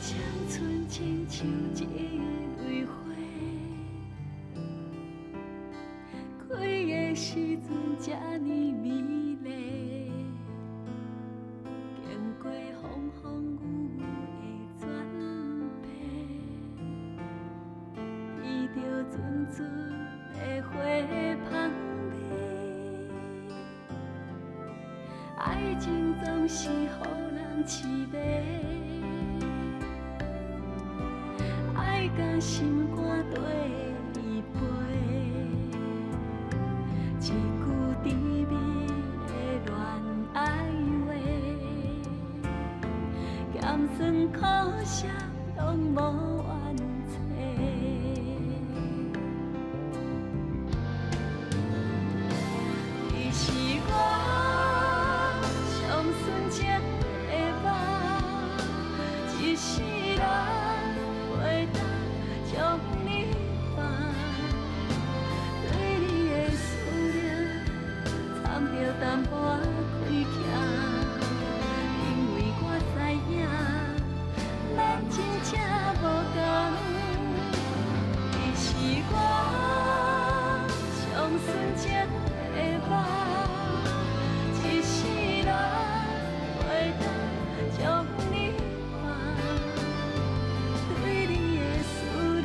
青春亲像一蕊花，开的时阵这呢美丽，经过风风雨雨的转变，闻著阵阵的花香味，爱情总是予人痴迷。爱佮心肝綴伊飞，一句甜蜜的恋爱话，咸酸苦涩拢无怨嗟。你是我上纯情的梦，一世人袂当将你放，对你的思念掺著淡薄亏欠，因为我知影咱真正无仝。你是我上纯情的梦，一世人袂当将你放，对你的思念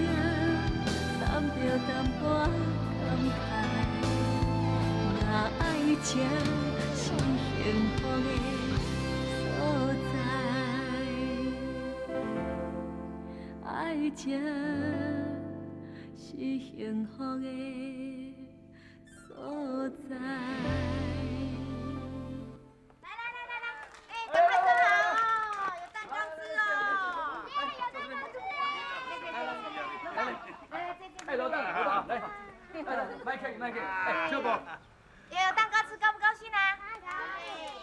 掺著淡薄感慨，若爱情是幸福的所在，爱情是幸福的所在。来来来来来，哎，赶快坐好哦，有蛋糕吃哦。耶，有蛋糕吃。来来，这这。哎，老大，老大，来，来来，莫客气，莫客气，哎，小宝。也有蛋糕吃，高不高兴啊？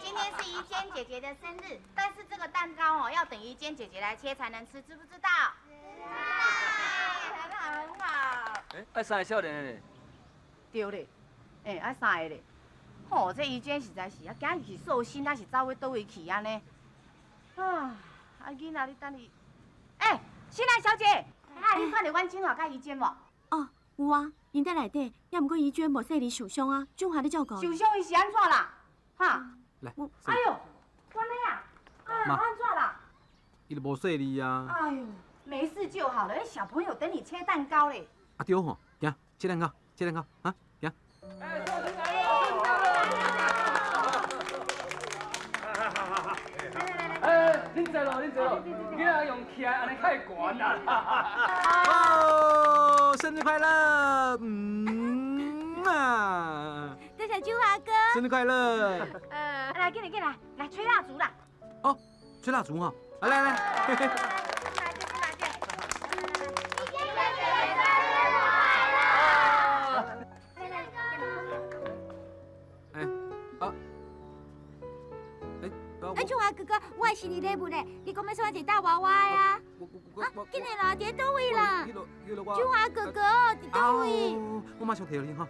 今天是怡娟姐姐的生日，但是这个蛋糕哦，要等怡娟姐姐来切才能吃，知不知道？知道。很好，很好。哎，愛三个少年的咧。對咧，哎，愛三个咧。吼，這怡娟實在是啊，今日是壽星，還是走去佗位去按呢？啊，啊囡仔，你等伊。哎，新蘭小姐，啊，你看著阮金華佮怡娟無？哦，有啊，𪜶佇內底，也毋過怡娟無細膩受傷啊，俊華咧照顧。受傷伊是按怎啦？哈？來，哎喲，關的啊，啊，按怎啦？伊就無細膩啊。哎呦，沒事就好了。哎，小朋友等你切蛋糕嘞。啊對吼，行，切蛋糕，切蛋糕，啊，行。哎，壽星來了，壽星來了。哎，恁坐咯，恁坐咯，囡仔用徛按呢較會懸啦。哦，生日快樂！嗯啊。多謝俊華哥。生日快樂！來，進來進來，來吹蠟燭啦。哦，吹蠟燭哈，來來來。來，進來進。怡娟姐姐生日快樂！哎，啊，哎，哎，俊華哥哥，我的生日禮物咧，你講欲送我一個大娃娃呀？啊，緊來啦，佇佗位啦？俊華哥哥，佇佗位？我馬上提予你哈。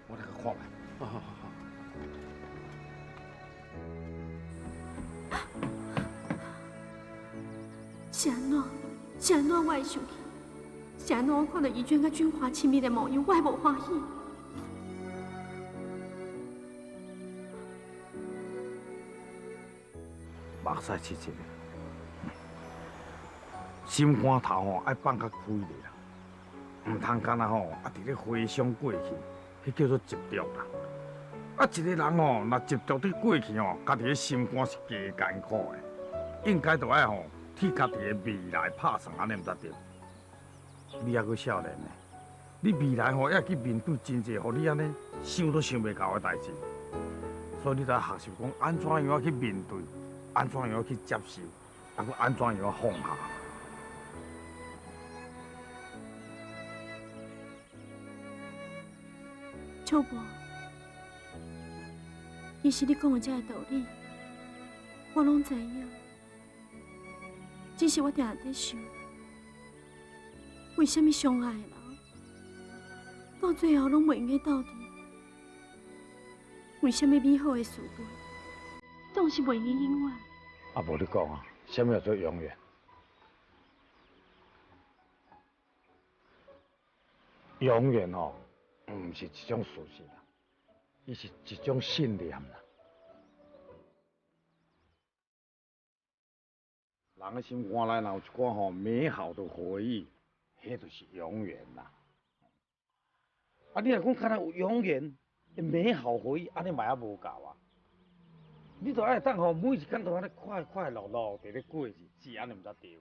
我來閣看覓。好好好好。是按怎？是按怎我會生氣？是按怎我看著怡娟佮俊華親密的模樣，我會無歡喜？目屎拭一下，心肝頭吼愛放較開咧啦，毋通干焦吼啊佇咧回想過去，彼叫做執著啦。啊，一個人吼，若執著佇過去吼，家己的心肝是加艱苦的，應該著愛吼替家己的未來拍算，按呢毋才對。你猶閣少年呢，你未來吼要去面對真濟，予你按呢想都想袂到的代誌，所以你著愛學習講按怎樣去面對，按怎樣去接受，啊，閣按怎樣放下。秋伯，其實你講的這个道理，我攏知影。只是我定定佇想，為啥物相愛的人，到最後攏袂用得鬥陣。為啥物美好的事物，總是袂用得永遠？啊，無你講啊，啥物叫做永遠？永遠吼，毋是一種事實啦，伊是一種信念啦。人的心肝內若有一寡吼美好的回憶，彼就是永遠啦。啊，你若講敢若有永遠的美好回憶，按呢嘛猶無夠啊！你著愛當吼，每一工都按呢快快樂樂佇咧過日子，按呢毋才對。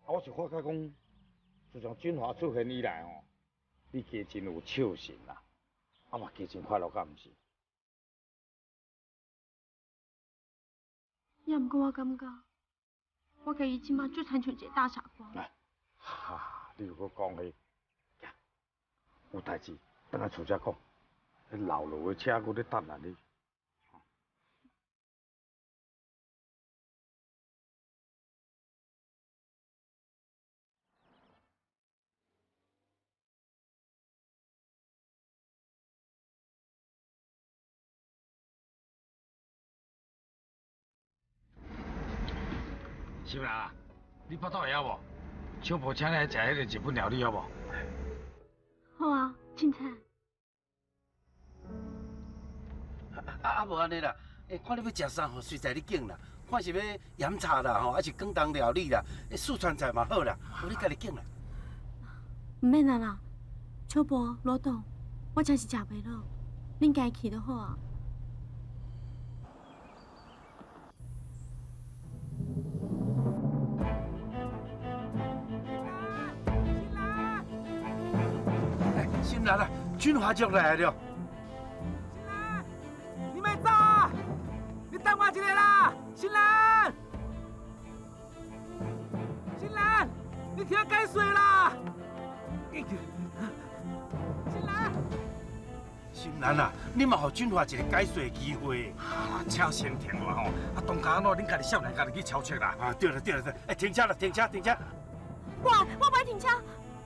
啊，我是發覺講，自從俊華出現以來吼，你加真有笑神啦，啊嘛加真快樂，敢毋是？也毋過我感覺，我共伊這馬就親像一個大傻瓜。哈，你又閣講彼，有代誌，轉來厝才講。彼老路的車閣咧等啊你。秀蘭，你腹肚會曉無？小婆請你來食彼个日本料理好無？好啊，凊彩。啊無按呢啦，看你欲食啥吼，隨在你揀啦。看是欲鹽茶啦吼，還是廣東料理啦，四川菜嘛好啦，有你家己揀啦。毋免啊啦，小婆、老董，我真是食袂落，恁家己去就好啊。新蘭啊，俊華就來了。新蘭，你莫走啊！你等我一下啦，新蘭。新蘭，你聽解說啦。新蘭，新蘭啊，你嘛予俊華一個解說的機會。啊，車先停落吼，啊，當家按怎，恁家己少年家己去超車啦。啊，對了對了對，欸，停車啦，停車停車。我無愛停車。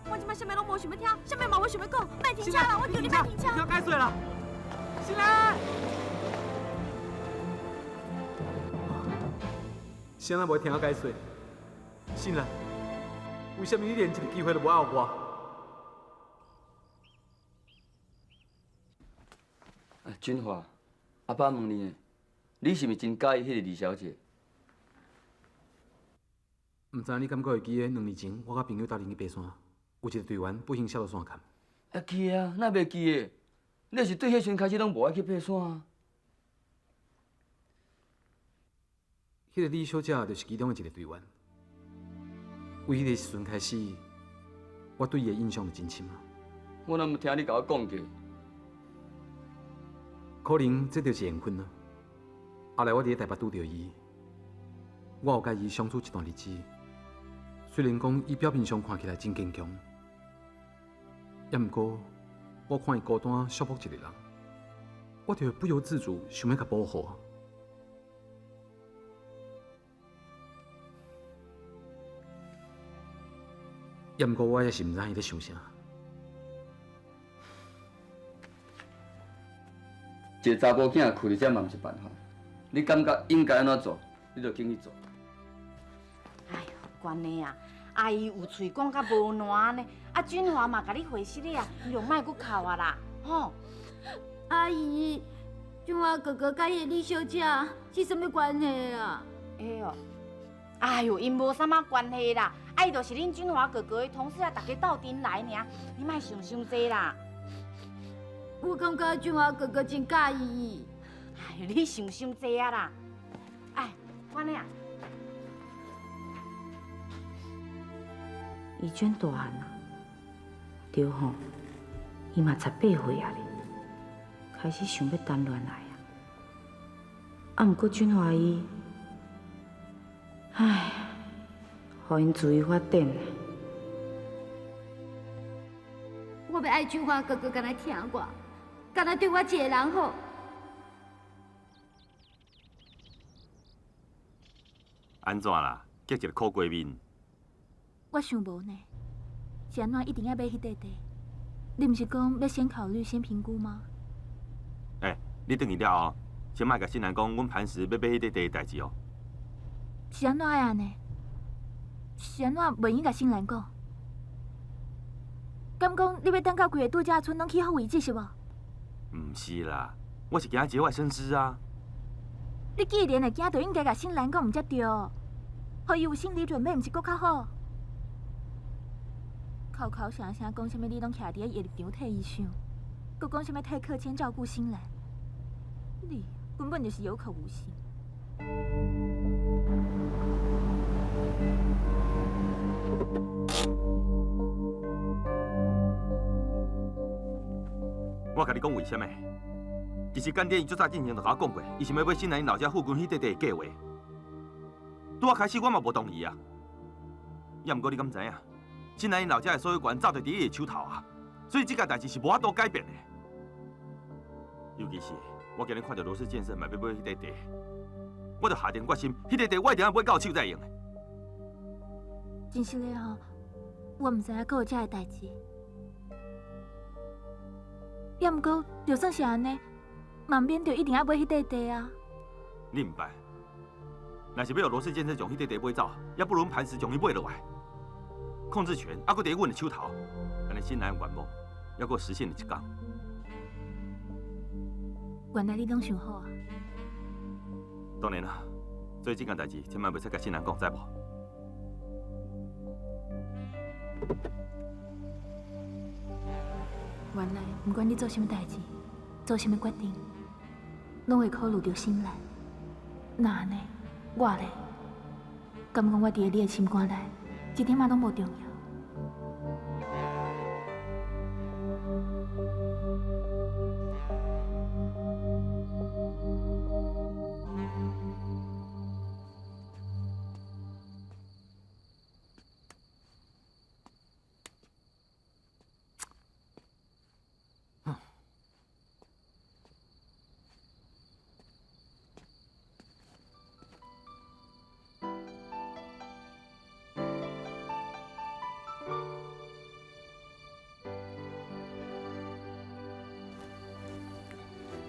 我這擺啥物攏無想欲聽，啥物嘛無想欲講，莫停車啦！我求你莫停車。聽解說啦，新蘭。啥人無聽我解說？新蘭，為啥物你連一个機會都無愛予我？啊，俊華，阿爸問你，你是毋是真佮意彼个李小姐？毋知你敢閣會記得兩年前，我佮朋友鬥陣去爬山。有一个隊員不幸摔落山坎。會記啊，哪袂記得？你是對彼時陣開始攏無愛去爬山啊？彼个李小姐就是其中的一个隊員。為彼个時陣開始，我對伊的印象就真深啊。我哪毋聽你共我講過？可能這就是緣分啊。後來我佇咧台北拄著伊，我有佮伊相處一段日子。雖然講伊表面上看起來真堅強，也毋過我看伊孤單寂寞一个人，我就會不由自主想欲共保護。也毋過我也是毋知伊咧想啥。一个查埔囝困佇遮嘛毋是辦法，你感覺應該按怎做，你就緊去做。哎喲，關的啊，阿姨有喙講甲無爛呢，啊俊華嘛共你回釋咧啊，你就莫閣哭啊啦，吼。阿姨，俊華哥哥佮彼个李小姐是啥物關係啊？哎喲，哎喲，𪜶無啥物關係啦，啊伊就是恁俊華哥哥的同事啊，大家鬥陣來爾，你莫想傷濟啦。我感覺俊華哥哥真喜歡伊。哎，你想傷濟啊啦！哎，關的啊。伊轉大漢啊，對吼，伊嘛18歲啊咧，開始想欲談戀愛啊。啊，毋過俊華伊，唉，予𪜶自由發展。我欲愛俊華哥哥，敢若疼我，敢若對我一个人好。按怎啦？結一个苦瓜面。我想無呢，是按怎一定愛買彼塊地？你毋是讲欲先考虑、先评估吗？欸，你轉去了後，先莫共新蘭講，阮磐石欲買彼塊地的代誌哦。是按怎愛按呢？是按怎袂用共新蘭講？敢講你欲等到規个度假村攏起好為止是無？毋是啦，我是驚節外生枝啊。你既然會驚，就應該共新蘭講，毋才對，予伊有心理準備，毋是閣較好？口口聲聲講啥物，你攏徛佇咧伊的立場替伊想，閣講啥物替克謙照顧新蘭，你根本就是有口無心。我共你講為啥物？其實干爹伊足早進前就共我講過，伊想欲買新蘭𪜶老家附近彼塊地的計劃。拄仔開始我嘛無同意啊，也毋過你敢知影？新蘭𪜶老家的所有權早就佇伊的手頭啊，所以這件代誌是無法度改變的。尤其是我今日看著羅氏建設嘛欲買彼塊地，我就下定決心，彼塊地我一定欲買到手才會用的。真實的吼，我毋知影閣有這个代誌。也毋過，就算是按呢，嘛毋免著一定愛買彼塊地啊。你毋捌，若是欲予羅氏建設將彼塊地買走，也不如阮磐石將伊買落來，控制權猶閣佇阮的手頭，按呢新蘭願望猶閣實現了一工。原來你攏想好啊？當然啦，所以這件代誌千萬袂使共新蘭講，知無？原來毋管你做啥物代誌，做啥物決定，攏會考慮著新蘭。那按呢，我咧，敢講我佇你的心肝內，一點仔攏無重要。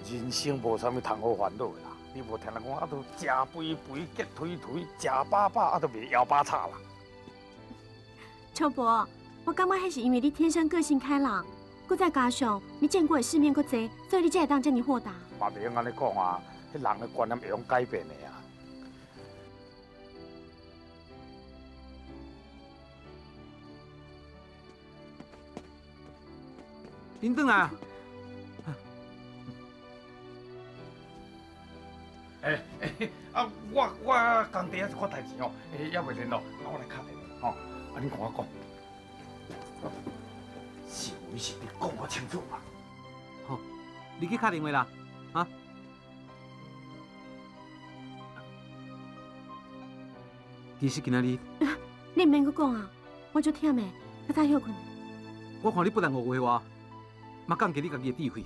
人生無啥物通好煩惱的啦，你無聽人講啊，都食肥肥，激頹頹，食飽飽啊，都袂枵飽炒啦。秋伯，我感覺彼是因為你天生個性開朗，閣再加上你見過的世面閣濟，所以你才會當遮爾豁達。嘛袂用按呢講啊，彼人的觀念會用改變的啊。恁轉來。欸欸啊！我工地遐一寡代誌吼，欸，猶未聯絡，啊，我來敲電話吼。啊，恁共我講，是非是你講較清楚嘛？好，你去敲電話啦，啊？其實今仔日，你毋免閣講啊，我足忝的，較早歇睏。我看你不但誤會我，嘛降低你家己的智慧。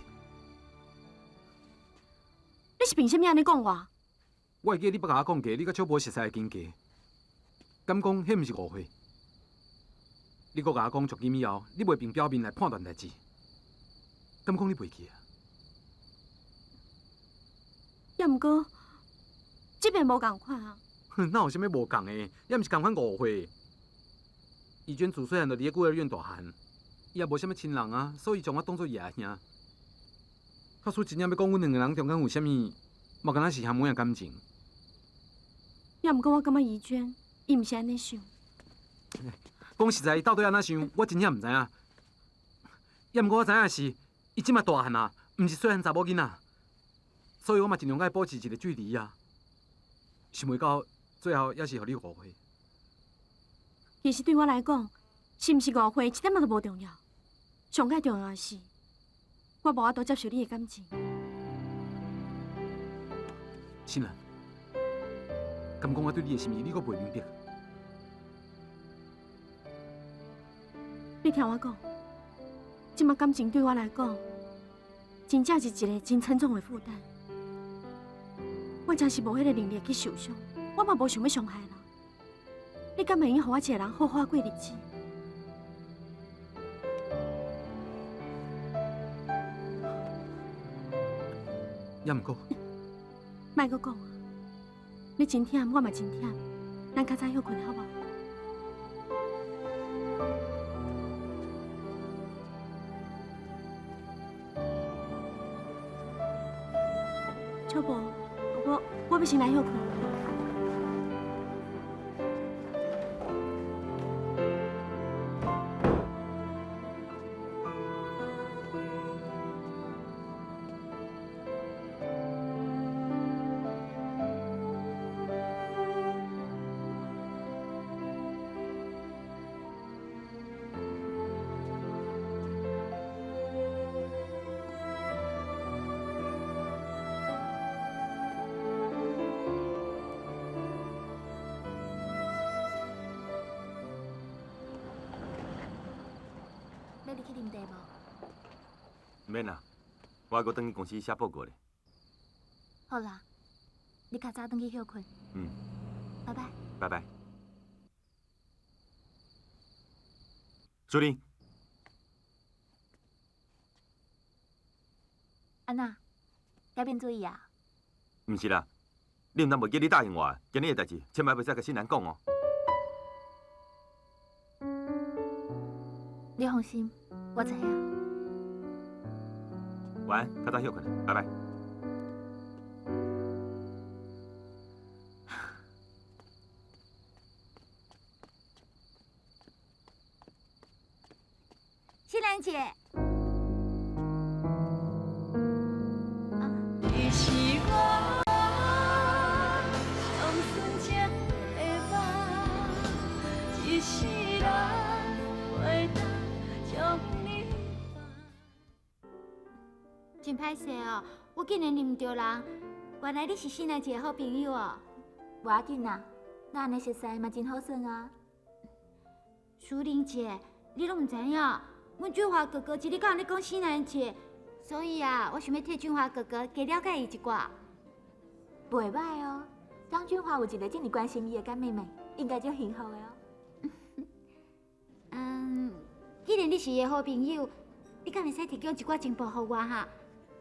你是憑啥物按呢講我？我會記得你捌共我講過，你佮小寶熟似的經過，敢講彼毋是誤會？你閣共我講，從今以後，你袂憑表面來判斷代誌，敢講你袂記啊？也毋過，這邊無仝款啊。哼，哪有啥物無仝的？也毋是仝款誤會。伊娟自細漢就佇咧孤兒院大漢，伊也無啥物親人啊，所以將我當做伊阿兄。假使真正欲講，阮兩個人中間有啥物，嘛敢若是兄妹的感情。也毋過，我感覺怡娟伊毋是按呢想。講實在，伊到底按怎想，我真正毋知影。也毋過我知影的是，伊這馬大漢啊，毋是細漢查某囡仔，所以我嘛盡量共伊保持一個距離啊。想袂到最後也是予你誤會。其實對我來講，是毋是誤會一點仔都無重要，上蓋重要的是，我無法度接受你的感情。新蘭，敢講我對你的心意，你閣袂明白？你聽我講，這馬感情對我來講，真正是一個真沉重的負擔。我真是無彼個能力去受傷，我嘛無想欲傷害人。你敢會用予我一個人好好過日子？也毋过，莫阁讲啊！你真忝，我嘛真忝，咱较早歇睏好无？秋伯，我欲先来歇睏。欲入去啉茶无？免啦，我爱阁转去公司写报告咧。好啦，你较早转去歇睏。嗯。拜拜。拜拜。淑玲。安怎？改变主意啊？毋是啦，你毋通袂记你答应我，今日的代志，千万袂使共新兰讲哦。你放心，我知影。晚安，较早歇睏，拜拜。新兰姐。你是我上纯情的梦，一世人袂当将你放。真歹势哦，我竟然认毋著人，原来你是新兰姐的好朋友哦。无要紧啦，咱按呢熟似嘛真好耍啊。淑玲姐，你拢毋知影，阮俊华哥哥一日到晚咧讲新兰姐，所以啊，我想欲替俊华哥哥加了解伊一寡。袂䆀哦，张俊华有一个这么关心伊的干妹妹，应该足幸福的哦。嗯，既然你是伊的好朋友，你敢会使提供一寡情报予我哈？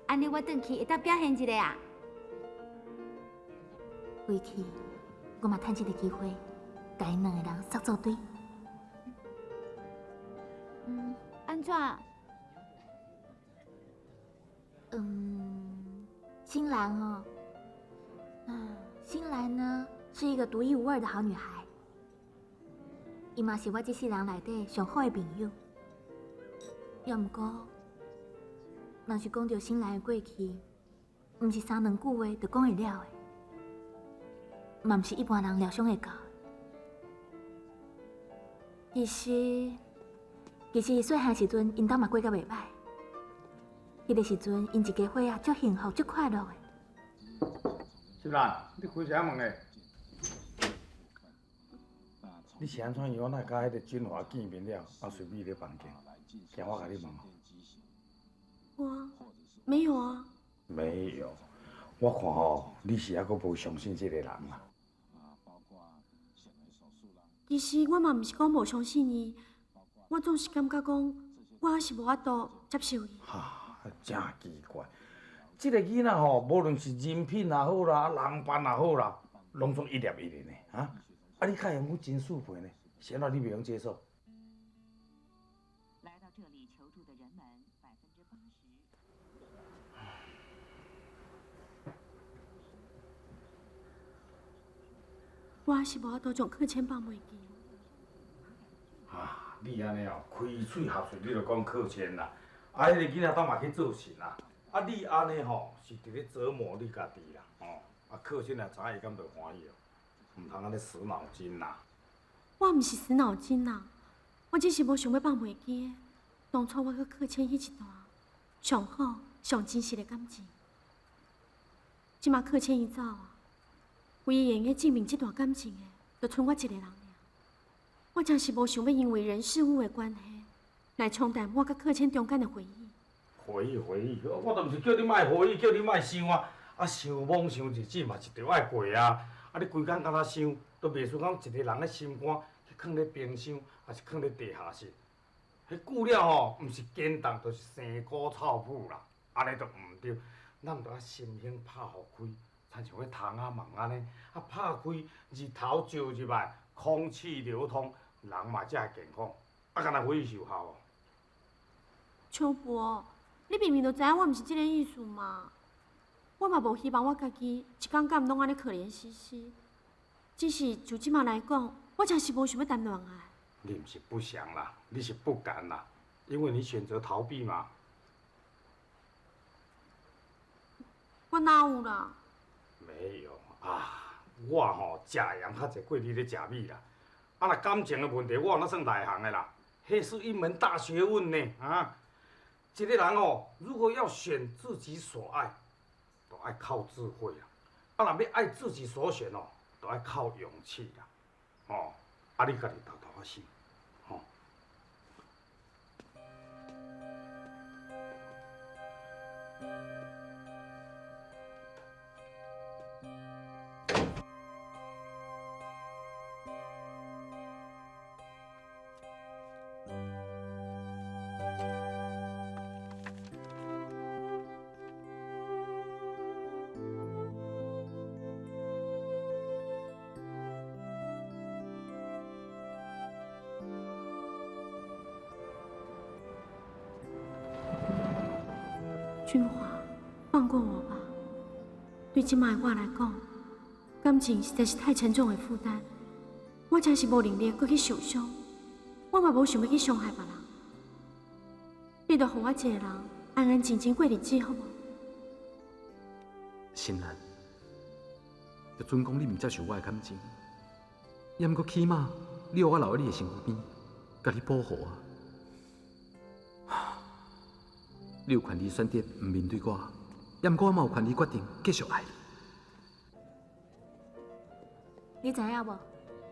按呢我转去会当表现一下啊。回去，我嘛趁这个机会，共𪜶两个人煞做对。嗯，按怎？嗯，新兰哦，新兰呢是一个独一无二的好女孩，伊嘛是我这世人内底上好的朋友。也毋过，若是讲到新兰的过去，毋是三两句话就讲会了的，嘛毋是一般人料想会到。其实细汉时阵，𪜶兜嘛过甲袂䆀。彼个时阵，𪜶一家伙仔足幸福、足快乐的。新兰，你开啥门的？你是按怎样？我哪会佮彼个俊华见面了，啊，随便咧房间，惊我共你问？我没有啊。没有，我看吼，你是犹阁无相信这个人啊。其实我嘛毋是讲无相信伊，我总是感觉讲，我犹是无法度接受伊。哈，真奇怪，这个囡仔吼，无论是人品也好啦，人扮也好啦，拢总一粒一粒的哈。啊，你较会用真速配呢？是按怎你袂用接受？ 80%。我犹是无法度将课签放袂记。啊，你按呢哦，开喙合喙，你就讲课签啦。啊，彼个囡仔当嘛去做神啦。啊，你按呢吼，是伫咧折磨你家己啦，吼。啊，课签若知影伊敢就欢喜哦，毋通按呢死脑筋啦。我毋是死脑筋啦，我只是无想欲放袂记。当初我佮课签彼一段上好、上真实的感情，这马课签伊走啊，唯一会用得证明这段感情的，就賰我一个人尔。我真是无想欲因为人事物的关系，来冲淡我佮课签中间的回忆。回忆回忆，我都毋是叫你莫回忆，叫你莫想啊！啊，想罔想日子嘛是著爱过啊！啊，你规工敢若想，都袂输讲一个人的心肝去囥咧冰箱，抑是囥咧地下室。彼久了吼，毋是坚冻，就是生菇臭腐啦。按呢都毋对。咱著愛心胸拍予開，親像彼窗仔網按呢，啊拍開日頭照入來，空氣流通，人嘛才會健康。啊，敢若回憶有效無？秋伯，你明明就知影我毋是這个意思嘛。我嘛無希望我家己一工到晚攏按呢可憐兮兮。只是就這馬來講，我真是無想欲談戀愛。你毋是不想啦，你是不敢啦，因為你選擇逃避嘛。我哪有啦？沒有啊，我吼食鹽較濟過你咧食米啦。啊，若感情的問題，我哪算內行的啦？彼是一門大學問呢，啊！一個人哦，如果要選自己所愛，就愛靠智慧啦。啊，若欲愛自己所選哦，就愛靠勇氣啦。哦，啊，你家己沓沓仔想，吼。俊華，放過我吧。對這馬的我來講，感情實在是太沉重的負擔，我真是無能力閣去受傷，我嘛無想欲去傷害別人。你就予我一個人安安靜靜過日子，好無？心蘭，就準講你毋接受我的感情，也毋過起碼你予我留佇你的身軀邊，共你保護啊。你有權利選擇毋面對我，也毋過我嘛有權利決定繼續愛你。你知影無？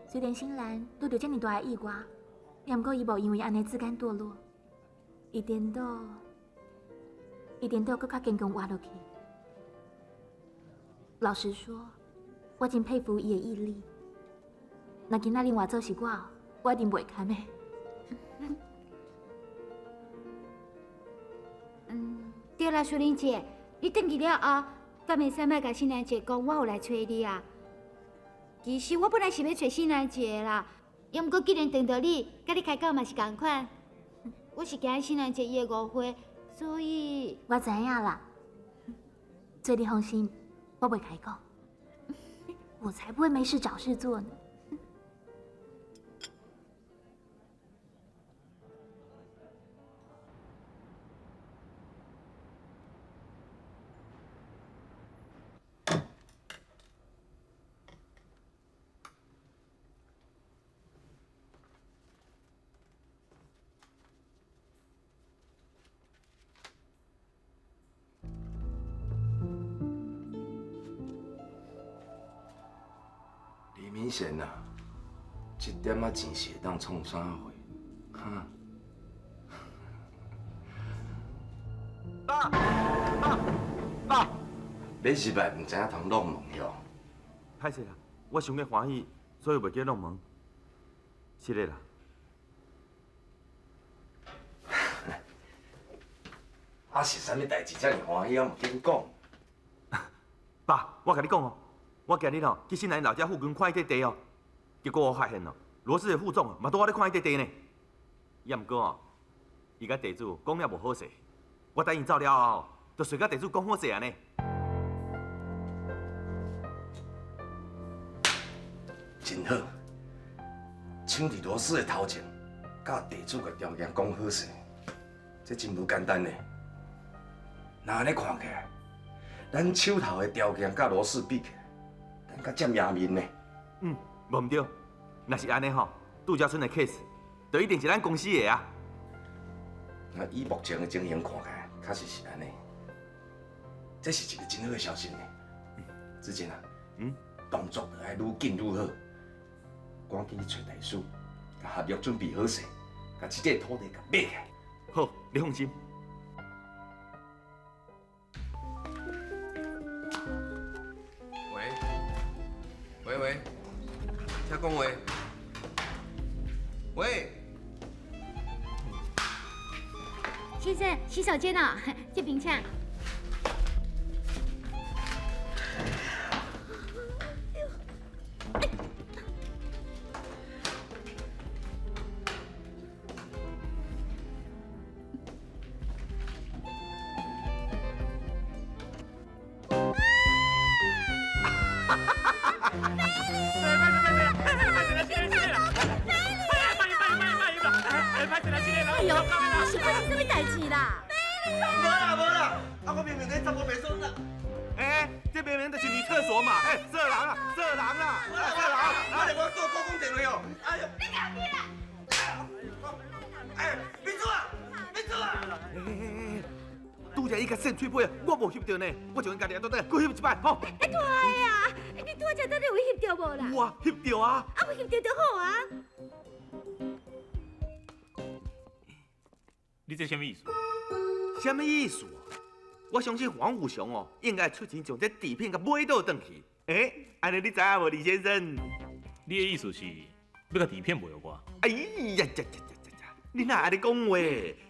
雖然心蘭拄著遮爾大的意外，也毋過伊無因為按呢自甘墮落，伊顛倒，閣較堅強活落去。老實說，我真佩服伊的毅力。若今仔日換做是我，我一定袂堪的。對啦，淑玲姐，你轉去了後，敢會使莫共新蘭姐講，我有來揣你啊。其實我本來是欲揣新蘭姐的啦，也毋過既然碰著你，佮你開講嘛是仝款。我是驚新蘭姐伊會誤會，所以我知影啦。所以你放心，我袂開講，我才不會沒事找事做呢。李明贤啊，這點仔錢是會當創啥貨？哈？爸爸爸！你是毋知影通弄門哟？歹勢啦，我傷過歡喜，所以袂記弄門。是的啦。啊是啥物代誌遮爾歡喜，猶毋緊講？爸，我共你講哦。我今日吼去新南老家附近看伊塊地哦，結果我發現哦，羅氏的副總嘛拄仔咧看彼塊地呢。也毋過哦，伊佮地主講了無好勢，我等伊走了後，就隨佮地主講好勢啊呢。真好，搶佇羅氏的頭前，佮地主的條件講好勢，這真無簡單呢。若按呢看起來，咱手頭的條件佮羅氏比起來，咱較佔贏面呢。嗯，無毋對，若是按呢吼，度假村的 case 就一定是咱公司的啊。那以目前的情形看起來，確實是按呢。這是一個真好的消息呢。子健啊，動作著愛愈緊愈好，趕緊去揣大師，共合約準備好勢，共這塊土地共買起來。好，你放心。喂，喂喂，請講話。喂，先生，洗手間哦，這邊請。是发生啥物代志啦？无啦无啦，啊我明明咧查某袂爽啦。哎，这明明就是女厕所嘛！哎，色狼啊，色狼啊，色狼！啊！我做公共电话哦。哎呦，你赶紧啦！哎，民主啊，民主啊！哎，拄才伊共扇喙皮啊，我无翕著呢，我将伊家己倒转，阁翕一摆吼。哎，大啊！你拄才到底有翕著无啦？有啊，翕著啊。啊，有翕著就好啊。你这啥物意思？啥物意思？我相信黄武雄哦，应该出钱将这底片共买倒转去。欸，按呢你知影无，李先生？你的意思是欲共底片卖予我？哎呀呀呀呀呀！你哪按呢讲话？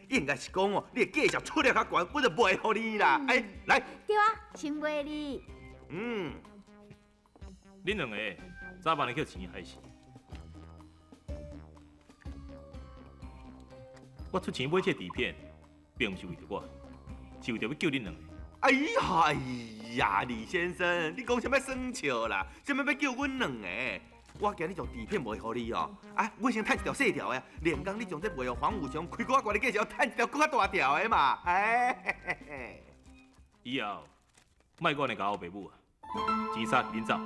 应该是讲哦，你的价钱出了较悬，我就卖予你啦。哎，来。对啊，先卖你。嗯。恁两个早晚会叫钱害死。我出钱买这底片，并毋是为著我，是为著欲救恁两个。哎呀哎呀，李先生，你讲啥物耍笑啦？啥物欲救阮两个？我今日将底片卖予你哦，啊，我先趁一条细条的，连工你将这卖予黄武雄，开阁较悬的价钱，趁一条阁较大条的嘛。哎，以后莫阁按呢共我乌白母啊，钱杀恁走。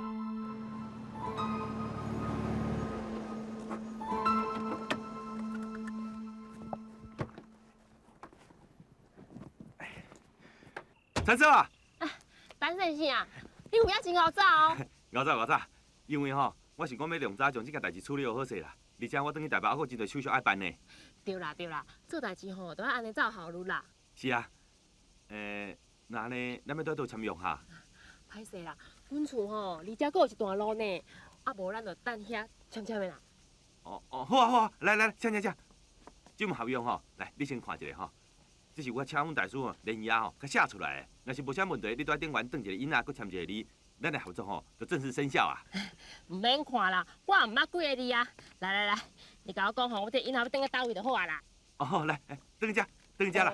陈师啊，陈先生啊，你有影真𠢕早哦。𠢕早𠢕早，因为吼，我是讲欲量早将这件代志处理好势啦，而且我转去台北还阁真济手续爱办呢。对啦对啦，做代志吼都爱按呢走效率啦。是啊，那按呢，咱欲佇佗签约哈？歹势啦，阮厝吼离遮阁有一段路呢，啊无咱就等遐签签的啦。哦哦，好啊好啊，来来来，请请请，这份合约吼，来你先看一下吼。这是我请阮大师吼连夜吼佮写出来的，若是无啥问题，你伫顶悬转一个印仔，阁签一个字，咱的合作吼就正式生效啊。毋免看啦，我也毋捌几个字啊。来来来，你共我讲吼，我这印仔欲转到佗位就好啊啦。哦，来，转遮，转遮啦。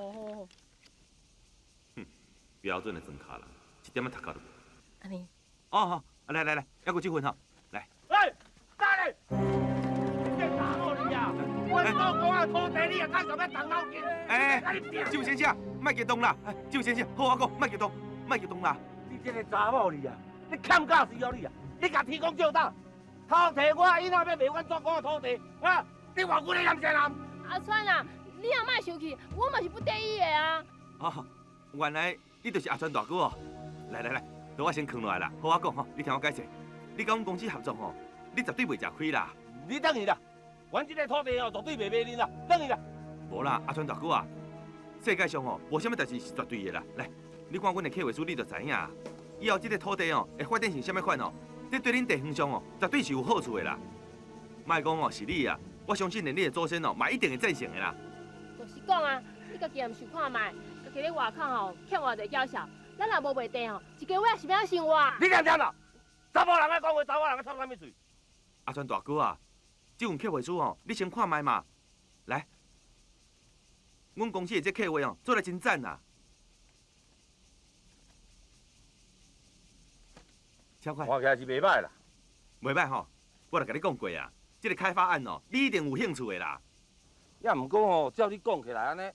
哼，标准的庄跤人，一点仔读壳都无。按呢。哦好，来来来，犹阁这份吼，来。哎，大咧，你这查某你啊！我祖公的土地，你也敢想欲动脑筋？哎，周先生，莫激动啦！周先生，好我讲，莫激动，莫激动啦！你这个查某你啊，你欠教死哦你啊！你共天公借胆，偷提我囡仔欲卖阮祖公的土地，啊！你话阮咧南啥人？阿川啊，你也莫生气，我嘛是不得已的啊。哦，原来你就是阿川大哥哦！来来来，予我先囥落来啦。好我讲吼，你听我解释。你佮阮公司合作吼，你绝对袂食亏啦。你转去啦！阮这个土地哦，绝对袂卖恁啦，转去啦！无啦，阿川大哥啊，世界上吼无啥物代志是绝对的啦。来，你看阮的计划书，你就知影。以后这个土地哦，会发展成啥物款哦？这对恁地方上哦，绝对是有好处的啦。莫讲哦，是你啊，我相信连你的祖先哦，嘛一定会赞成的啦。就是讲啊，你家己也毋想看觅，家己咧外口吼欠偌济娇小，咱若无卖地吼，一家伙是欲按怎生活？你念听啦，查某人爱讲话，查某人爱插啥物喙？阿川大哥啊，这份计划书哦，你先看觅嘛。来，阮公司的这计划哦，做得真赞啊！小快，看起来是袂䆀啦，袂䆀吼，我就共你讲过啊，这个开发案哦，你一定有兴趣的啦。也毋过吼，照你讲起来按呢，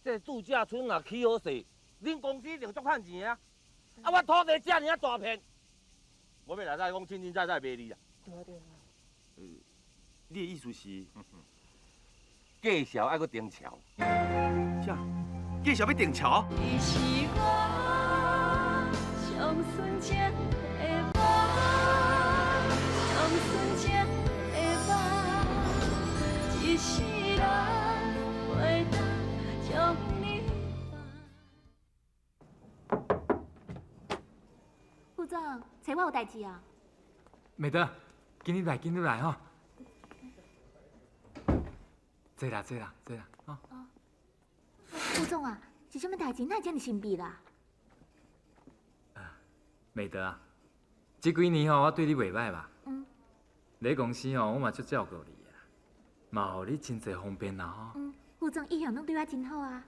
这个度假村若起好势，恁公司一定足趁钱啊！啊，我土地遮尔仔大片，我欲来再讲，清清在在卖你啦。对啊对啊。你的意思是？介绍爱阁定桥。啥？介绍欲定桥？你是我上纯情的梦，上纯情的梦，一世人袂当将你放。副总，找我有代志啊？美德，紧入来，紧入来吼。坐啦，坐啦，坐啦，吼。副总啊，是啥物代志？哪会遮尔神秘啦？美德啊，这几年吼，我对你袂䆀吧？嗯。咧公司吼，我嘛足照顾你啊，嘛予你真济方便啦吼。嗯，副总一向拢对我真好啊。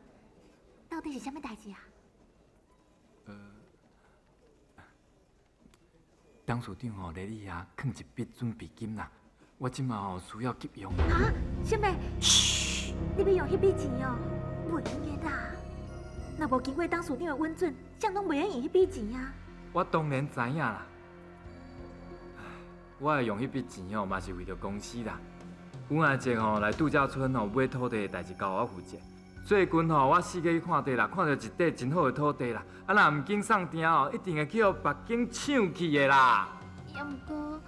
到底是啥物代志啊？董事长吼，咧你遐囥一笔准备金啦，我这马吼需要急用。啊？啥物？嘘。你欲用彼笔钱哦，袂用的啦。若无经过董事长的允准，谁拢袂用用彼笔钱啊。我当然知影啦。我会用彼笔钱哦，嘛是为著公司啦。阮阿叔吼来度假村吼买土地的代志交我负责。最近吼，我四界去看地啦，看到一块真好的土地啦。啊，若毋紧送订哦，一定会去予别间抢去的啦。也毋过，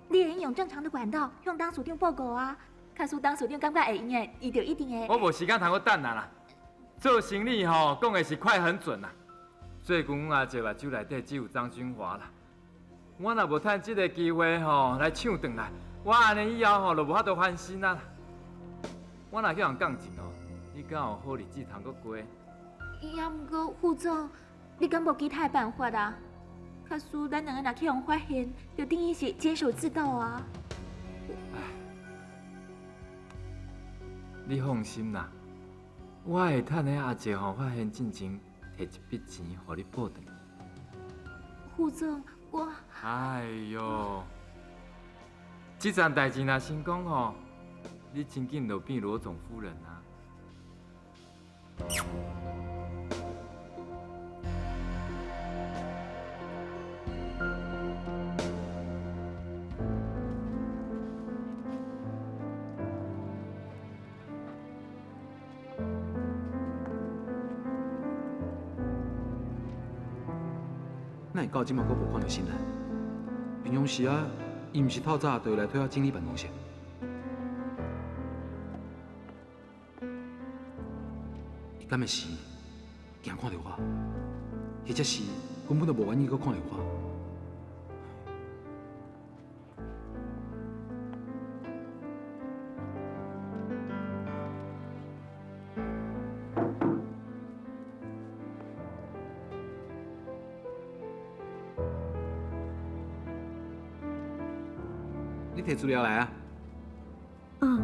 你会用正常的管道向董事长报告啊。假使董事长感觉会用的，伊就一定会。我无时间通阁等啊啦。做生意吼，讲的是快狠准啦。最近阮阿叔目睭内底只有张君华啦。我若无趁这个机会吼来抢转来，我按呢以后吼就无法度翻身啊！我若去予人降钱哦，你敢有好日子通阁过？也毋过副总，你敢无其他的办法啊？假使咱两个若去予人发现，就等于是监守自盗啊！你放心啦，我会趁彼阿叔吼发现进前，提一笔钱予你报转去。副总。我哎哟，这件代志若成功吼，你真紧就变罗总夫人啊！哪会到这马阁无看著新兰？平常时啊，伊毋是透早就会来替我整理办公室。伊敢会是惊看著我，或者是根本就无愿意阁看著我？你提资料来啊？嗯。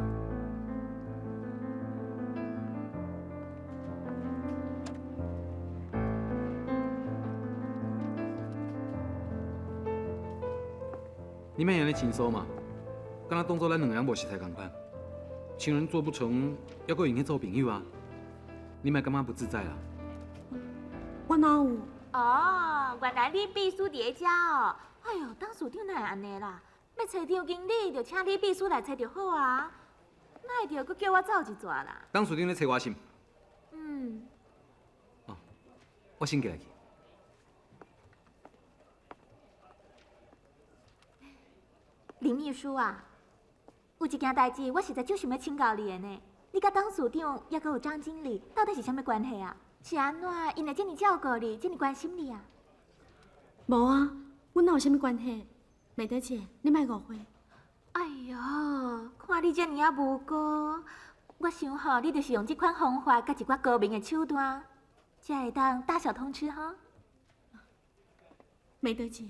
你莫按呢轻松嘛，敢若当作咱两个人无熟似仝款，情人做不成，犹阁会用得做朋友啊？你莫感觉不自在啦？我哪有？哦，原来你秘书伫咧遮哦。哎哟，董事长哪会按呢啦？欲揣张经理，就请你秘书来揣就好啊。哪会著阁叫我走一逝啦？董事长咧揣我是毋？嗯。哦，我先过来去。林秘书啊，有一件代志，我实在足想欲请教你的呢。你佮董事长，犹阁有张经理，到底是啥物关系啊？是按怎？𪜶会遮尔照顾你，遮尔关心你啊？无啊，阮哪有啥物关系？美德姐，你莫误会。哎哟，看你遮尔仔无辜，我想吼，你就是用这款方法，佮一寡高明的手段，才会当大小通吃吼。美德姐，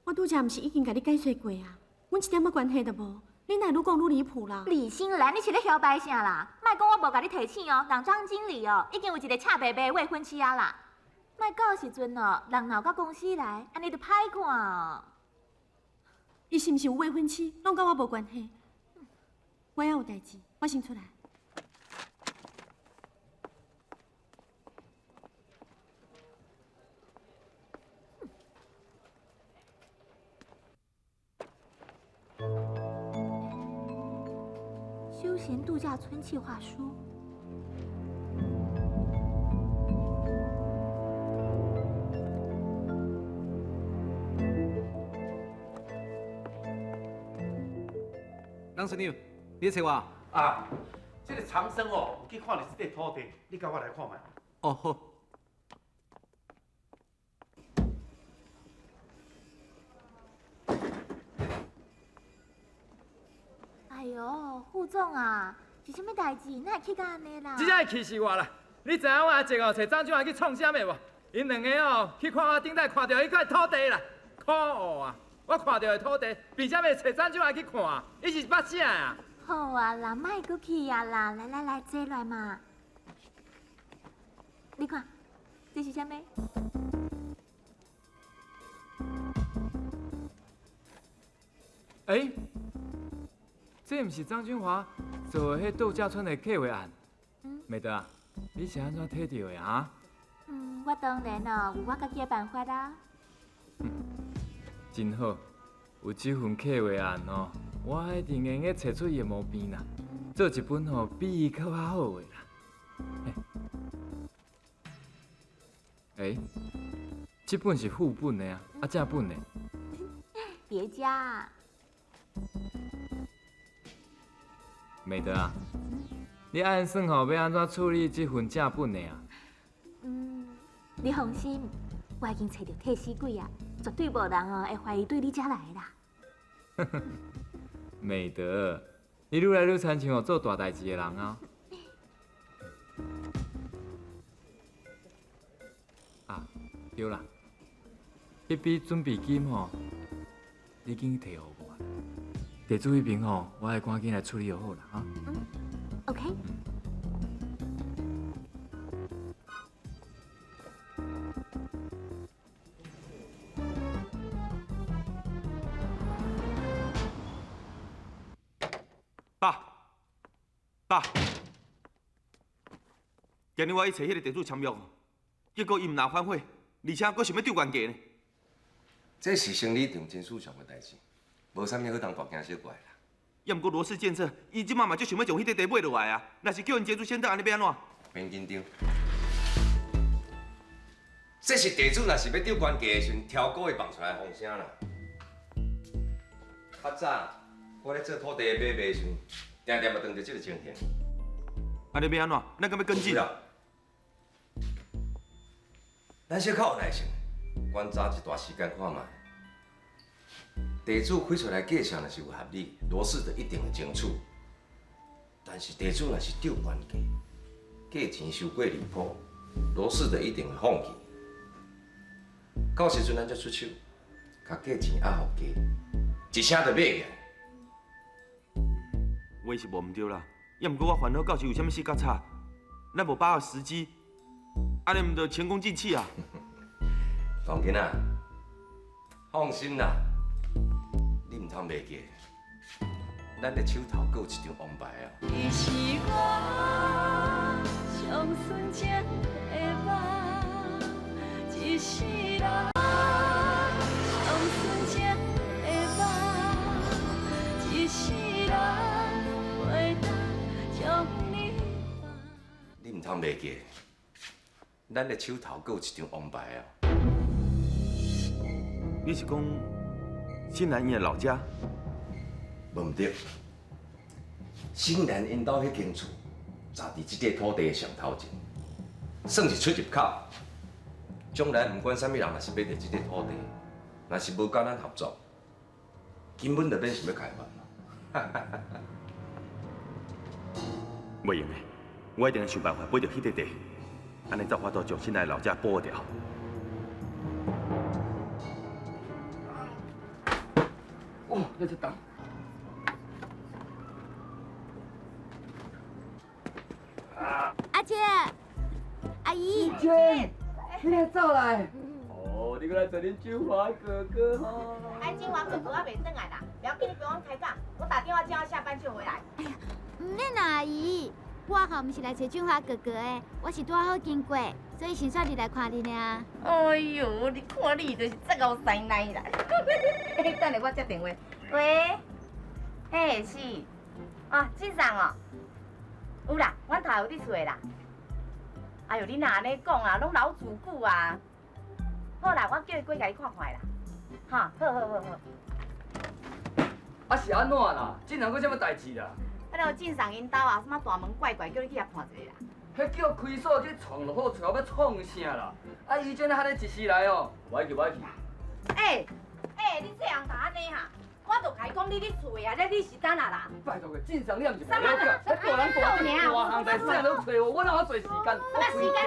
我拄才毋是已经共你解释过啊？阮一点仔关系都无，你哪会愈讲愈离谱啦？李新兰，你是咧囂摆啥啦？莫讲我无共你提醒哦，人张经理哦，已经有一个赤白白的未婚妻啊啦。莫到时阵哦，人若有到公司来，按呢就歹看哦。伊是毋是有未婚妻，拢佮我无关系。我还有代志，我先出来。休闲度假村计划书。董事长，你咧揣我？啊，这个长生哦，有去看著这块土地，你共我来看觅。哦，好。哎哟，副总啊，是啥物代志？哪会气到按呢啦？这才会气死我啦！你知影我阿叔哦，揣张俊华去创啥物无？𪜶两个哦，去看我顶摆看著彼块土地啦，可恶啊！我看著的土地，凭啥物揣张俊华去看？伊是捌啥啊？好啊啦，莫阁气啊啦，来来来，坐落来嘛。你看，这是啥物？欸，这毋是张君华做的彼度假村的计划案？美德啊，你是按怎提著的啊？嗯，我當然哦，有我家己的辦法啦。真好，有這份計劃案哦，我一定會用得揣出伊的毛病啦，做一本吼比伊閣較好的啦。欸，這本是副本的啊，啊正本的。別家。美德啊，你按算吼欲按怎處理這份正本的啊？嗯，你放心，我已經揣著替死鬼啊，絕對無人哦會懷疑對你遮來的啦。美德，你愈來愈親像哦做大代誌的人啊！啊，對啦，彼筆準備金吼，你緊去提予我。地主彼邊吼，我會趕緊來處理就好啦，哈。嗯，OK。爸，爸，今日我去揣彼个地主签约，结果伊毋但反悔，而且阁想欲涨原价呢。这是生理上真事上的代誌，無啥物好通大驚小怪啦。也毋过罗氏建设，伊這馬嘛足想欲將彼塊地買落來啊！若是叫𪜶捷足先登，按呢欲按怎？免緊張，這是地主若是欲漲原價的時陣，超過會放出來風聲啦。較早我咧做土地的買賣時陣，定定嘛碰著這个情形。按呢欲按怎？咱敢欲跟進？咱小可有耐性，觀察一段時間看覓。地主開出來價錢若是有合理，羅氏就一定會爭取。但是地主若是漲原價，價錢傷過離譜，羅氏就一定會放棄。到時陣咱才出手，共價錢壓予低，一聲就買起來。話是無毋對啦，也毋過我煩惱到時有啥物事較差，咱無把握時機，按呢毋就前功盡棄啊？王囡仔，放心啦，你毋通袂記，咱的手頭閣有一張王牌啊！你是我上純情的夢，一世人上純情的夢，一世人袂當將你放。你毋通袂記，咱的手頭閣有一張王牌啊！你是講新蘭𪜶的老家？無毋對，新蘭𪜶兜彼間厝，就佇這塊土地的上頭前，算是出入口。將來毋管啥物人，若是欲佇這塊土地，若是無佮咱合作，根本就免想欲開發嘛。袂用的，我一定想辦法買著彼塊地，按呢才有法度將新蘭老家保牢。哦，你這重。阿姐，阿姨。姐，你來走來。哦，你閣來找恁九華哥哥吼。哎，金華哥哥還袂轉來啦，不要緊，你不用開講，我打電話叫他下班就回來。哎呀，毋免啦，阿姨，我吼毋是來找俊華哥哥的，我是拄好經過，所以先煞入來看恁爾。哎喲，你看你就是這𠢕師奶啦。等下我接電話。喂，嘿是，啊，進上哦，有啦，阮頭有佇厝的啦。哎喲，你若按呢講啊，攏老主顧啊。好啦，我叫伊過共你看看啦。哈，好好好好。啊是按怎啦？進人閣啥物代誌啦？彼个進上𪜶兜啊，啥物大門怪怪，叫你去遐看一下啦。彼叫開鎖去創就好，揣我欲創啥啦？啊，伊真按呢一時來哦，無愛去無愛去。欸欸，你這人咋按呢哈？我就共伊講你佇厝的啊，你是等下啦？拜託个，進上你也毋是無了解，彼大人大漢大項代志攏揣我，我哪有遮濟時間？啥物時間？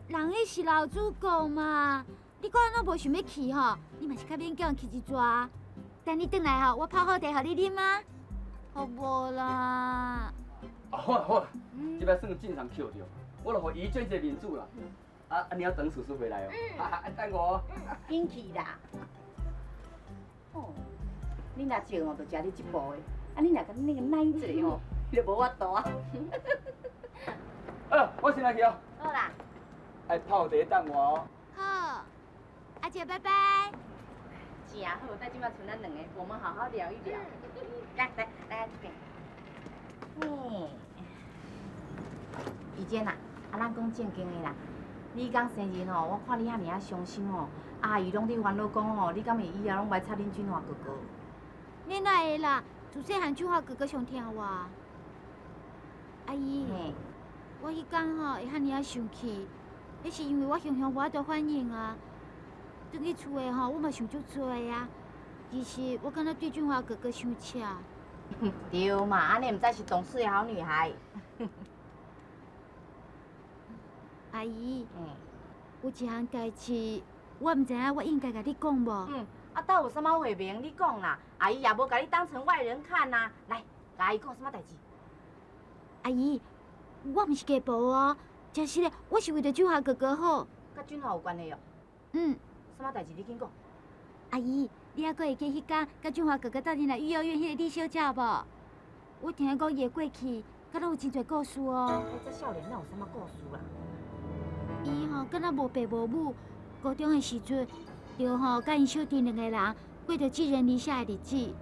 人彼是老主顧嘛，你看拢無想欲去吼，你嘛是較勉強去一逝。等你轉來吼，我泡好茶予你啉啊，好無啦？啊好啦好啦，這擺算進上抾著，我就予伊捐一個面子啦。啊啊，你要等叔叔回來哦。啊，等我。緊去啦。哦，你若笑吼，就食你這步的。啊，你若共那個奶一下吼，你就無法度啊。啊，我先来去哦。好啦。爱泡茶等我哦。好，阿姐拜拜。是啊，好，等这摆剩咱两个，我们好好聊一聊。来来来这边。嗯。怡娟啊，啊，咱讲正经的啦。你讲生日吼，我看你遐尔仔伤心吼，阿姨拢伫烦恼讲吼，你敢会以后拢袂插恁俊华哥哥？你哪会啦？自细汉俊华哥哥上疼我。阿姨，我彼工吼会遐尔仔生气，彼是因为我常常无法度反应啊。转去厝的吼，我嘛想足济啊。其实我敢若对俊华哥哥伤赤。对嘛，按呢毋知是懂事的好女孩。阿姨，有一项代志，我毋知影我应该共你讲无？嗯，啊，倒有啥物话明你讲啦，阿姨也无共你当成外人看呐。来，共阿姨讲啥物代志？阿姨，我毋是嫁婆哦，真实的，我是为著俊华哥哥好。佮俊华有关系哦？嗯。啥物代志你紧讲。阿姨，你犹阁会记彼工佮俊华哥哥斗阵来育幼院彼个李小姐无？我听讲伊的过去，敢若有真济故事哦。这少年哪有啥物故事啦？伊吼敢若无爸无母，高中的时阵，就吼佮𪜶小弟两个人过著寄人篱下的日子。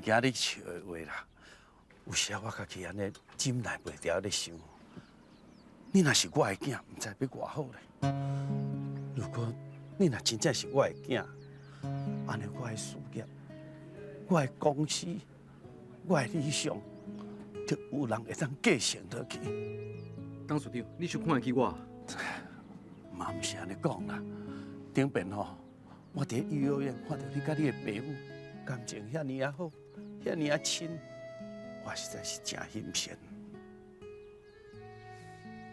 今日笑的话啦，有时我家己按呢忍耐袂牢咧想，你若是我的囝，毋知欲偌好咧。如果你若真正是我的囝，按呢我的事业、我的公司、我的理想，就有人会当继承落去。董事长，你是看得起我？嘛毋是按呢讲啦，顶边吼，我伫幼儿园看著你佮你的爸母感情遐尔仔好。遐尔仔亲，我实在是真欣羡。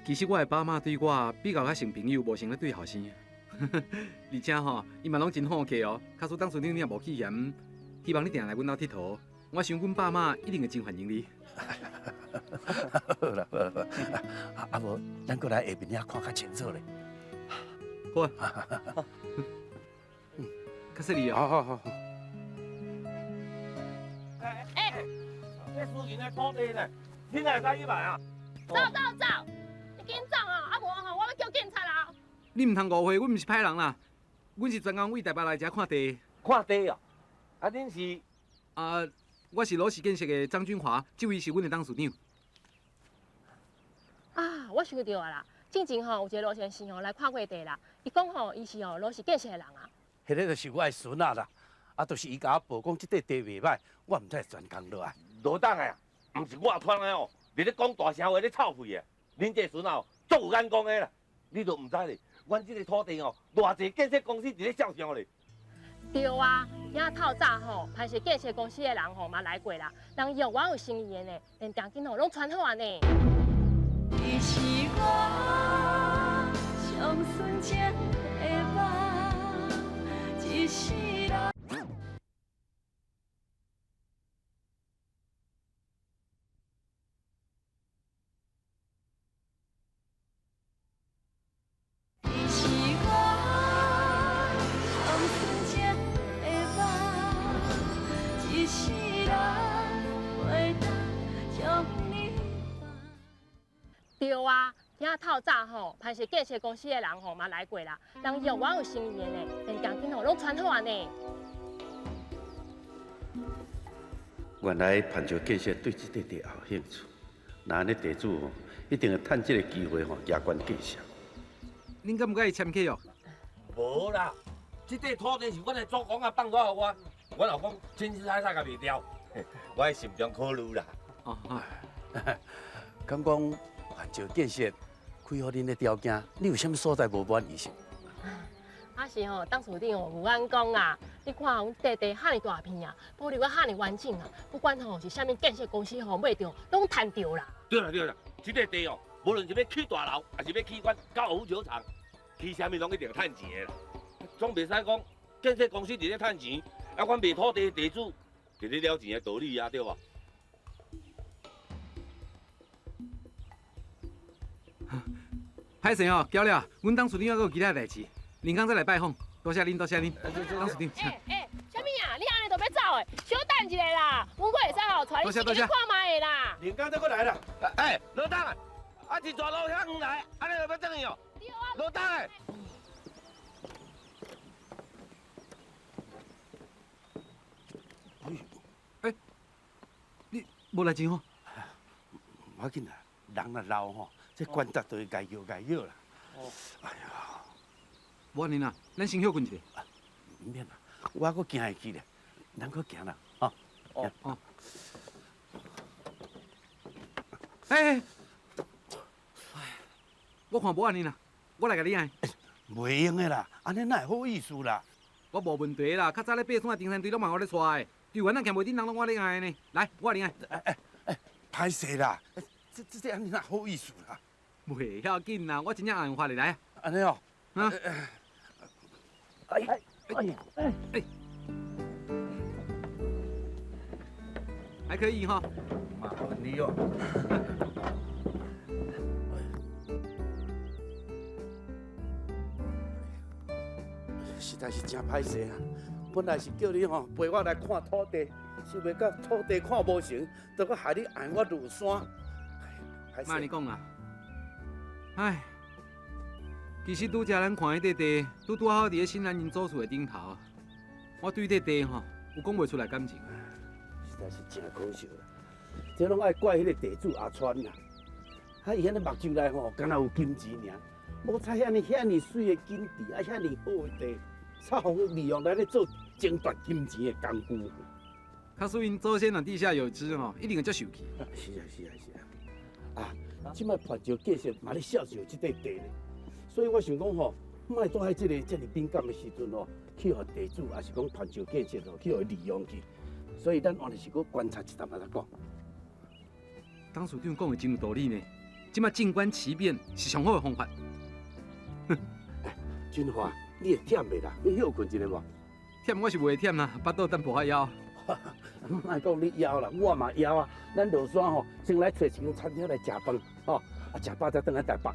其实我的爸妈对我比较较像朋友，无像咧对后生。而且吼，伊嘛拢真好客哦。假使董事长你也无去嫌，希望你定来阮兜𨑨迌。我想阮爸妈一定会真欢迎你。好啦好啦，啊无，咱阁来下面遐看较清楚咧。好啊。较细腻哦。好好好。这私人的土地呢，你哪会使去买啊？走走走！你紧走啊！啊无吼，我欲叫警察啊！你毋通误会，阮毋是歹人啦，阮是专工为台北来遮看地。看地哦？啊，恁是？啊，我是罗氏建设的张君华，这位是阮的董事长。啊，我想著啊啦，进前吼有一个罗先生吼来看过地啦，伊讲吼伊是吼罗氏建设的人啊。彼个就是我的孙仔啦，啊，就是伊共我报讲这块地袂䆀，我毋才会专工落来。罗董的，毋是我传的哦，伫咧讲大声话咧臭屁的。恁这孙仔哦，足有眼光的啦。你都毋知咧，阮这个土地哦，偌济建设公司伫咧照相咧。对啊，遐透早吼，潘氏建设公司的人吼嘛来过啦，人约我有生意的呢，连定金吼拢传好啊呢。伊是我上纯情的梦，一世人。你是我上纯情的梦，一世人袂当将你放。对啊，听透早吼，磐石建设公司的人吼嘛来过啦，人约我有诚意的呢，连钢筋吼拢穿好啊呢。原来磐石建设对这块地也有兴趣，那按呢地主吼一定会趁这个机会吼加悬价钱。恁敢毋佮伊签契约？无啦，这块土地是阮的祖公啊放落予我，我老公亲亲彩彩共卖掉，我爱慎重考虑啦。哦，敢讲磐石建设开予恁的条件，你有啥物所在无满意是？啊是吼，董事长哦，有按讲啊，你看阮块地遐尔大片啊，保留啊遐尔完整啊，不管吼是啥物建设公司吼买著，拢趁著啦。对啦对啦，这块地哦，无论是欲起大楼，抑是欲起阮高尔夫球场，起啥物拢一定趁钱的啦。总袂使讲建设公司伫咧趁钱，啊，阮卖土地的地主伫咧了钱的道理啊，对无？歹势吼，娇了，阮董事长还阁有其他代志，明天再来拜访。多谢恁，多谢恁，董事长。啥物啊？你按呢就欲走的？小等一下啦，阮阁会使吼，带你去看觅的啦。明天再阁来啦。哎，老董啊，啊一逝路遐远来，按呢就欲转去哦。对啊。老董欸。哎，你无代志吼？无要紧啦，人若老吼，这关节就会碍摇碍摇啦。哦。哎呀，无按呢啦，咱先歇睏一下。毋免啦，我阁行会去咧，咱阁行啦，吼。哦哦。哎，我看无按呢啦，我来共你按。袂用的啦，按呢哪会好意思啦？我无问题啦，较早咧爬山、登山队拢嘛我咧带的，队员咱徛袂顶人拢我咧按的呢。来，我来按。哎哎哎，歹势啦，这按呢哪好意思啦？袂要紧啦，我真正按法的来。按呢哦。啊。哎哎哎哎哎，还可以哈。麻烦你哦。实在是真歹势啊！本来是叫你吼陪我来看土地，想袂到土地看无成，就阁害你按我落山。莫按呢讲啦，唉，其实拄才咱看彼块地，拄拄好伫咧新南𪜶祖厝的顶头，我对这地吼有讲袂出来感情。实在是真可惜啦，这拢爱怪彼个地主阿川啦。啊，伊按呢目睭内吼，敢若有金钱尔，无彩遐尔遐尔媠的景致，啊，遐尔好的地，煞予利用来咧做争夺金钱的工具。假使𪜶祖先若地下有知吼，一定会足受气。是啊是啊是啊。啊，这摆磐石建设嘛咧销售这块地咧，所以我想讲吼，莫拄喺这个遮尔敏感的时阵吼，去予地主，抑是讲磐石建设吼，去予伊利用去。所以咱原来是阁观察一淡仔再讲。董事长讲的真有道理呢，这摆静观其变是上好的方法。俊华，你会忝袂啦？欲歇睏一下无？忝我是袂忝啦，腹肚淡薄仔枵。莫讲你枵啦，我嘛枵啊。咱落山吼，先来揣一间餐厅来食饭，吼，啊，食饱才转来台北。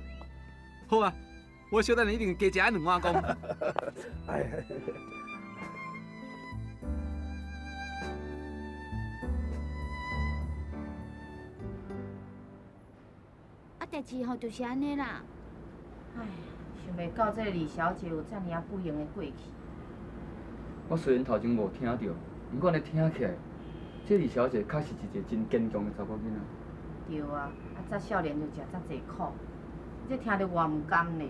好啊，我小等下一定加食两碗公。哎。啊，代志吼就是按呢啦。唉，想袂到这个李小姐有遮尔啊不幸的过去。我虽然头前无听著，毋过按呢听起来，这李小姐确实是一个真坚强的查某囡仔。对啊，啊，遮少年就食遮济苦，这听著我毋甘咧。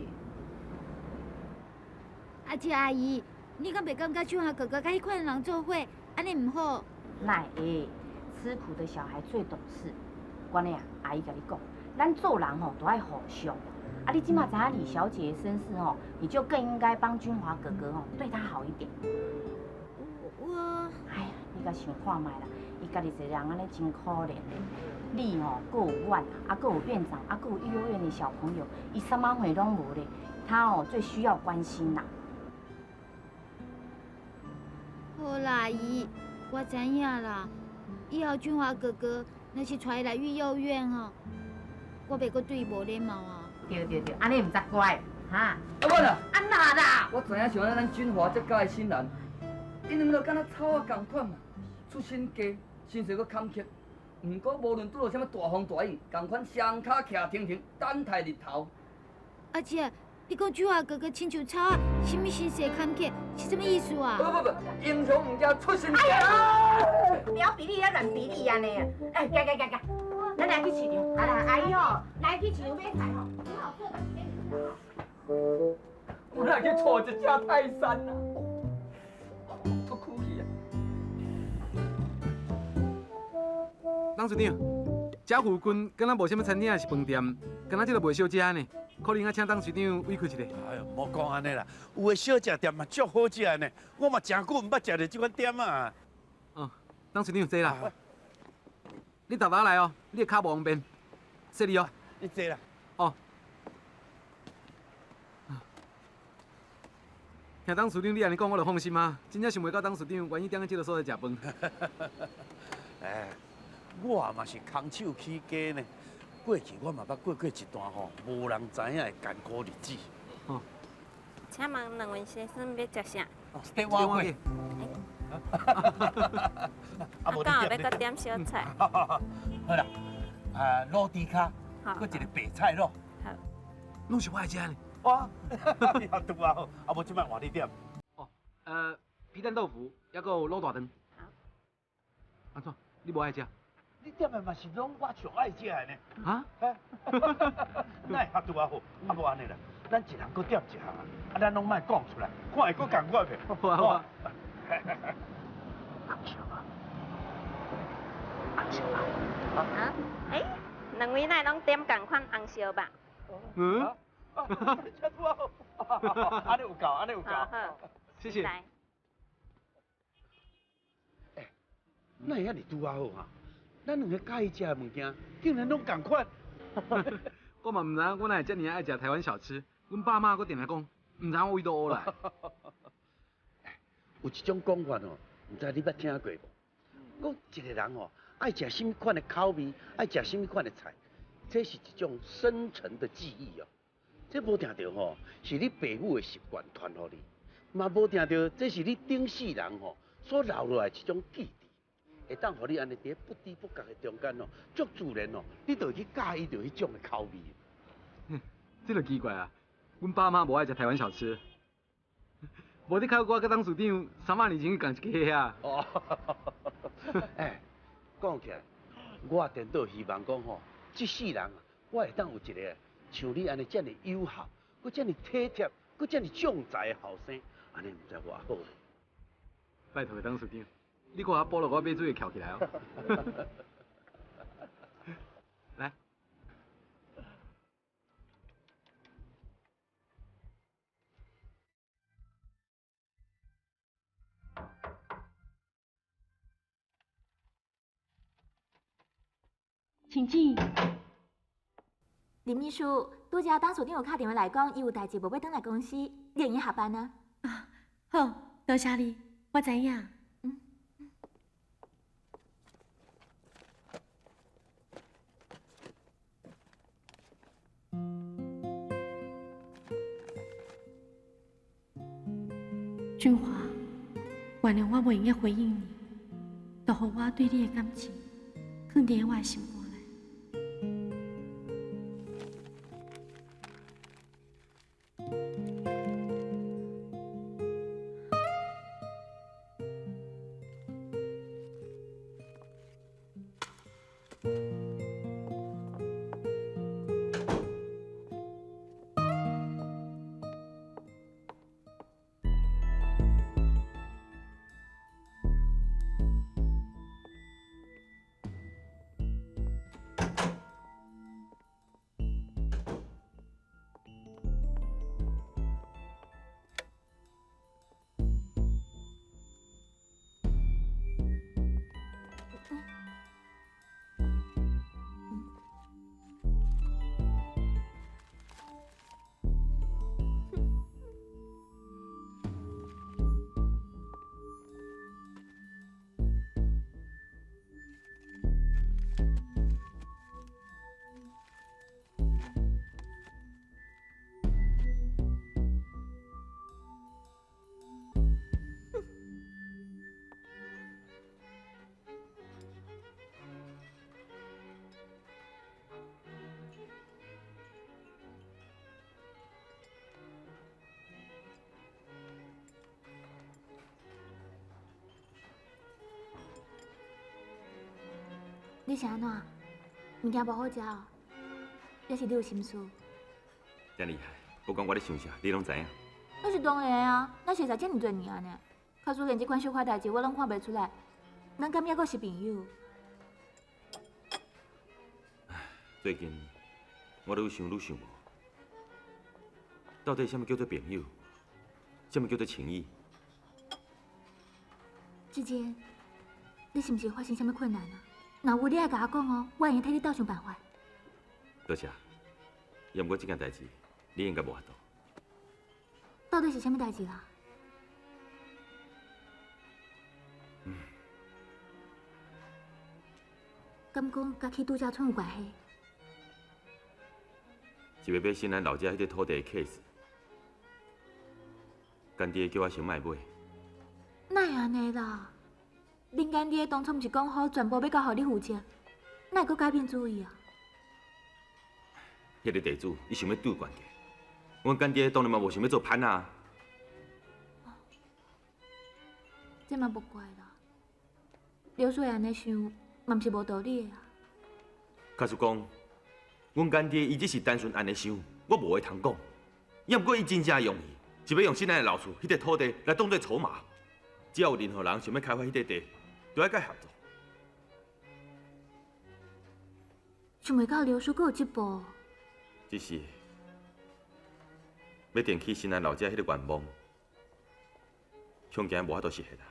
阿姐阿姨，你敢袂感觉俊华哥哥佮彼款人做伙，按呢毋好？哪会？吃苦的小孩最懂事。关的啊，阿姨共你讲，咱做人吼都爱互相。啊，你这马知影李小姐的身世吼，你就更应该帮君华哥哥吼对他好一点。我，哎呀，你共想看觅啦，伊家己一个人按呢真可憐的。你吼，閣有阮，啊，閣有院長，啊，閣有幼兒園的小朋友，伊啥物貨攏無咧。他哦最需要關心啦。好啦，阿姨，我知影啦。以後俊華哥哥若是帶伊來育幼院哦，我袂閣對伊無禮貌啊。對對對，按呢毋才乖，哈。啊我啦，啊哪啦？我知影像咱俊華這佮意新蘭，𪜶兩个敢若草仔仝款嘛，出身低，身世閣坎坷。毋過無論拄著啥物大風大雨，仝款雙跤徛挺挺，等待日頭。阿姐，你講俊華哥哥親像草仔，啥物身世坎坷，是啥物意思啊？不不不，英雄毋驚出身低。了比你啊，亂比你按呢。哎，行行行行，咱來去市場。啊啦，阿姨吼，來去市場買菜吼。煮好做給你吃。我來去娶一隻泰山啊！出苦氣啊！董事長，這附近敢若無啥物餐廳抑是飯店，敢若這个袂小食呢？可能愛請董事長委屈一下。哎喲，莫講按呢啦，有的小食店嘛足好食的呢，我嘛誠久毋捌食著這款店啊。哦，董事長坐啦。你沓沓來哦，你的跤無方便，謝你哦。你坐啦。哦。聽董事長你按呢講，我就放心啊。真正想袂到董事長願意踮咧這个所在食飯。哎，我嘛是空手起家呢。過去我嘛捌過過一段吼無人知影的艱苦日子。哦。請問兩位先生欲食啥？茶碗粿。啊，敢有欲閣點小菜？好啦，啊，滷豬跤，閣一個白菜滷。好。攏是我愛食的。哇，拄啊好，啊無這擺換你點。哦，皮蛋豆腐，抑閣有滷大腸。好。按怎？你無愛食？你點的嘛是攏我上愛食的呢。啊？哪會拄仔好？啊無按呢啦，咱一人閣點一項啊，啊咱攏莫講出來，看會閣仝款袂？好啊好啊。紅燒肉，紅燒肉。啊？欸，兩位哪會攏點仝款紅燒肉？嗯。這拄仔好，按呢有夠，按呢有夠。好，謝謝。來。欸，哪會遐爾拄仔好啊？咱兩個佮意食的物件，竟然攏仝款。我嘛毋知影，我哪會遮爾愛食台灣小吃。阮爸媽閣定定講，毋知影我為佗來。有一種講法哦，毋知你捌聽過無？講一個人哦，愛食啥物款的口味，愛食啥物款的菜，這是一種深層的記憶哦。這無定著吼，是你爸母的習慣傳予你，嘛無定著這是你頂世人吼所留落來一種記憶。會當予你按呢佇咧不知不覺的中間哦，足自然哦，你就會去佮意著彼種的口味。這就奇怪啊！阮爸媽無愛食台灣小吃，無你靠我佮董事長300年前去仝一家啊。哦，欸，講起來，我顛倒希望講吼，這世人啊，我會當有一個像你按呢遮爾友好，閣遮爾體貼，閣遮爾將才的後生，按呢毋知偌好咧。拜託董事長。你看阿菠蘿我買水會翹起來哦。來，請進。林秘書，拄才董事長有敲電話來講，伊有代誌無欲轉來公司，你會用下班啊？啊，好，多謝你，我知影。俊華，原諒我袂用得回應你，就予我對你的感情囥佇我的心肝內。你是按怎？物件无好食哦，抑是你有心事？真厉害，不管我咧想啥，你拢知影。那是当然啊，咱熟识这尔济年啊呢。假使连这款小可代志我拢看袂出来，咱敢犹阁是朋友？最近我愈想愈想无，到底啥物叫做朋友？啥物叫做情义？志坚，你是毋是发生啥物困难啊？若有，你爱共我讲哦，我会用替你斗想办法。多谢。也毋过这件代志，你应该无法度。到底是啥物代志啦？嗯。敢讲佮去度假村有关系？是欲买新南老家彼块土地的 case，干爹叫我先莫买。哪会按呢啦？恁干爹当初毋是讲好全部欲交予你负责，哪会阁改变主意啊？彼个地主伊想欲赌悬价，阮干爹当然嘛无想欲做歹啊。这嘛无怪啦，刘叔会按呢想，嘛毋是无道理的啊。假使讲，阮干爹伊只是单纯按呢想，我无话通讲。也毋过伊真正用意，是欲用新南的老厝彼块土地来当做筹码。只要有任何人想欲开发彼块地，就爱佮伊合作。想袂到刘叔阁有这步。只是欲奠起新南老家彼个愿望，恐惊无法度实现啊。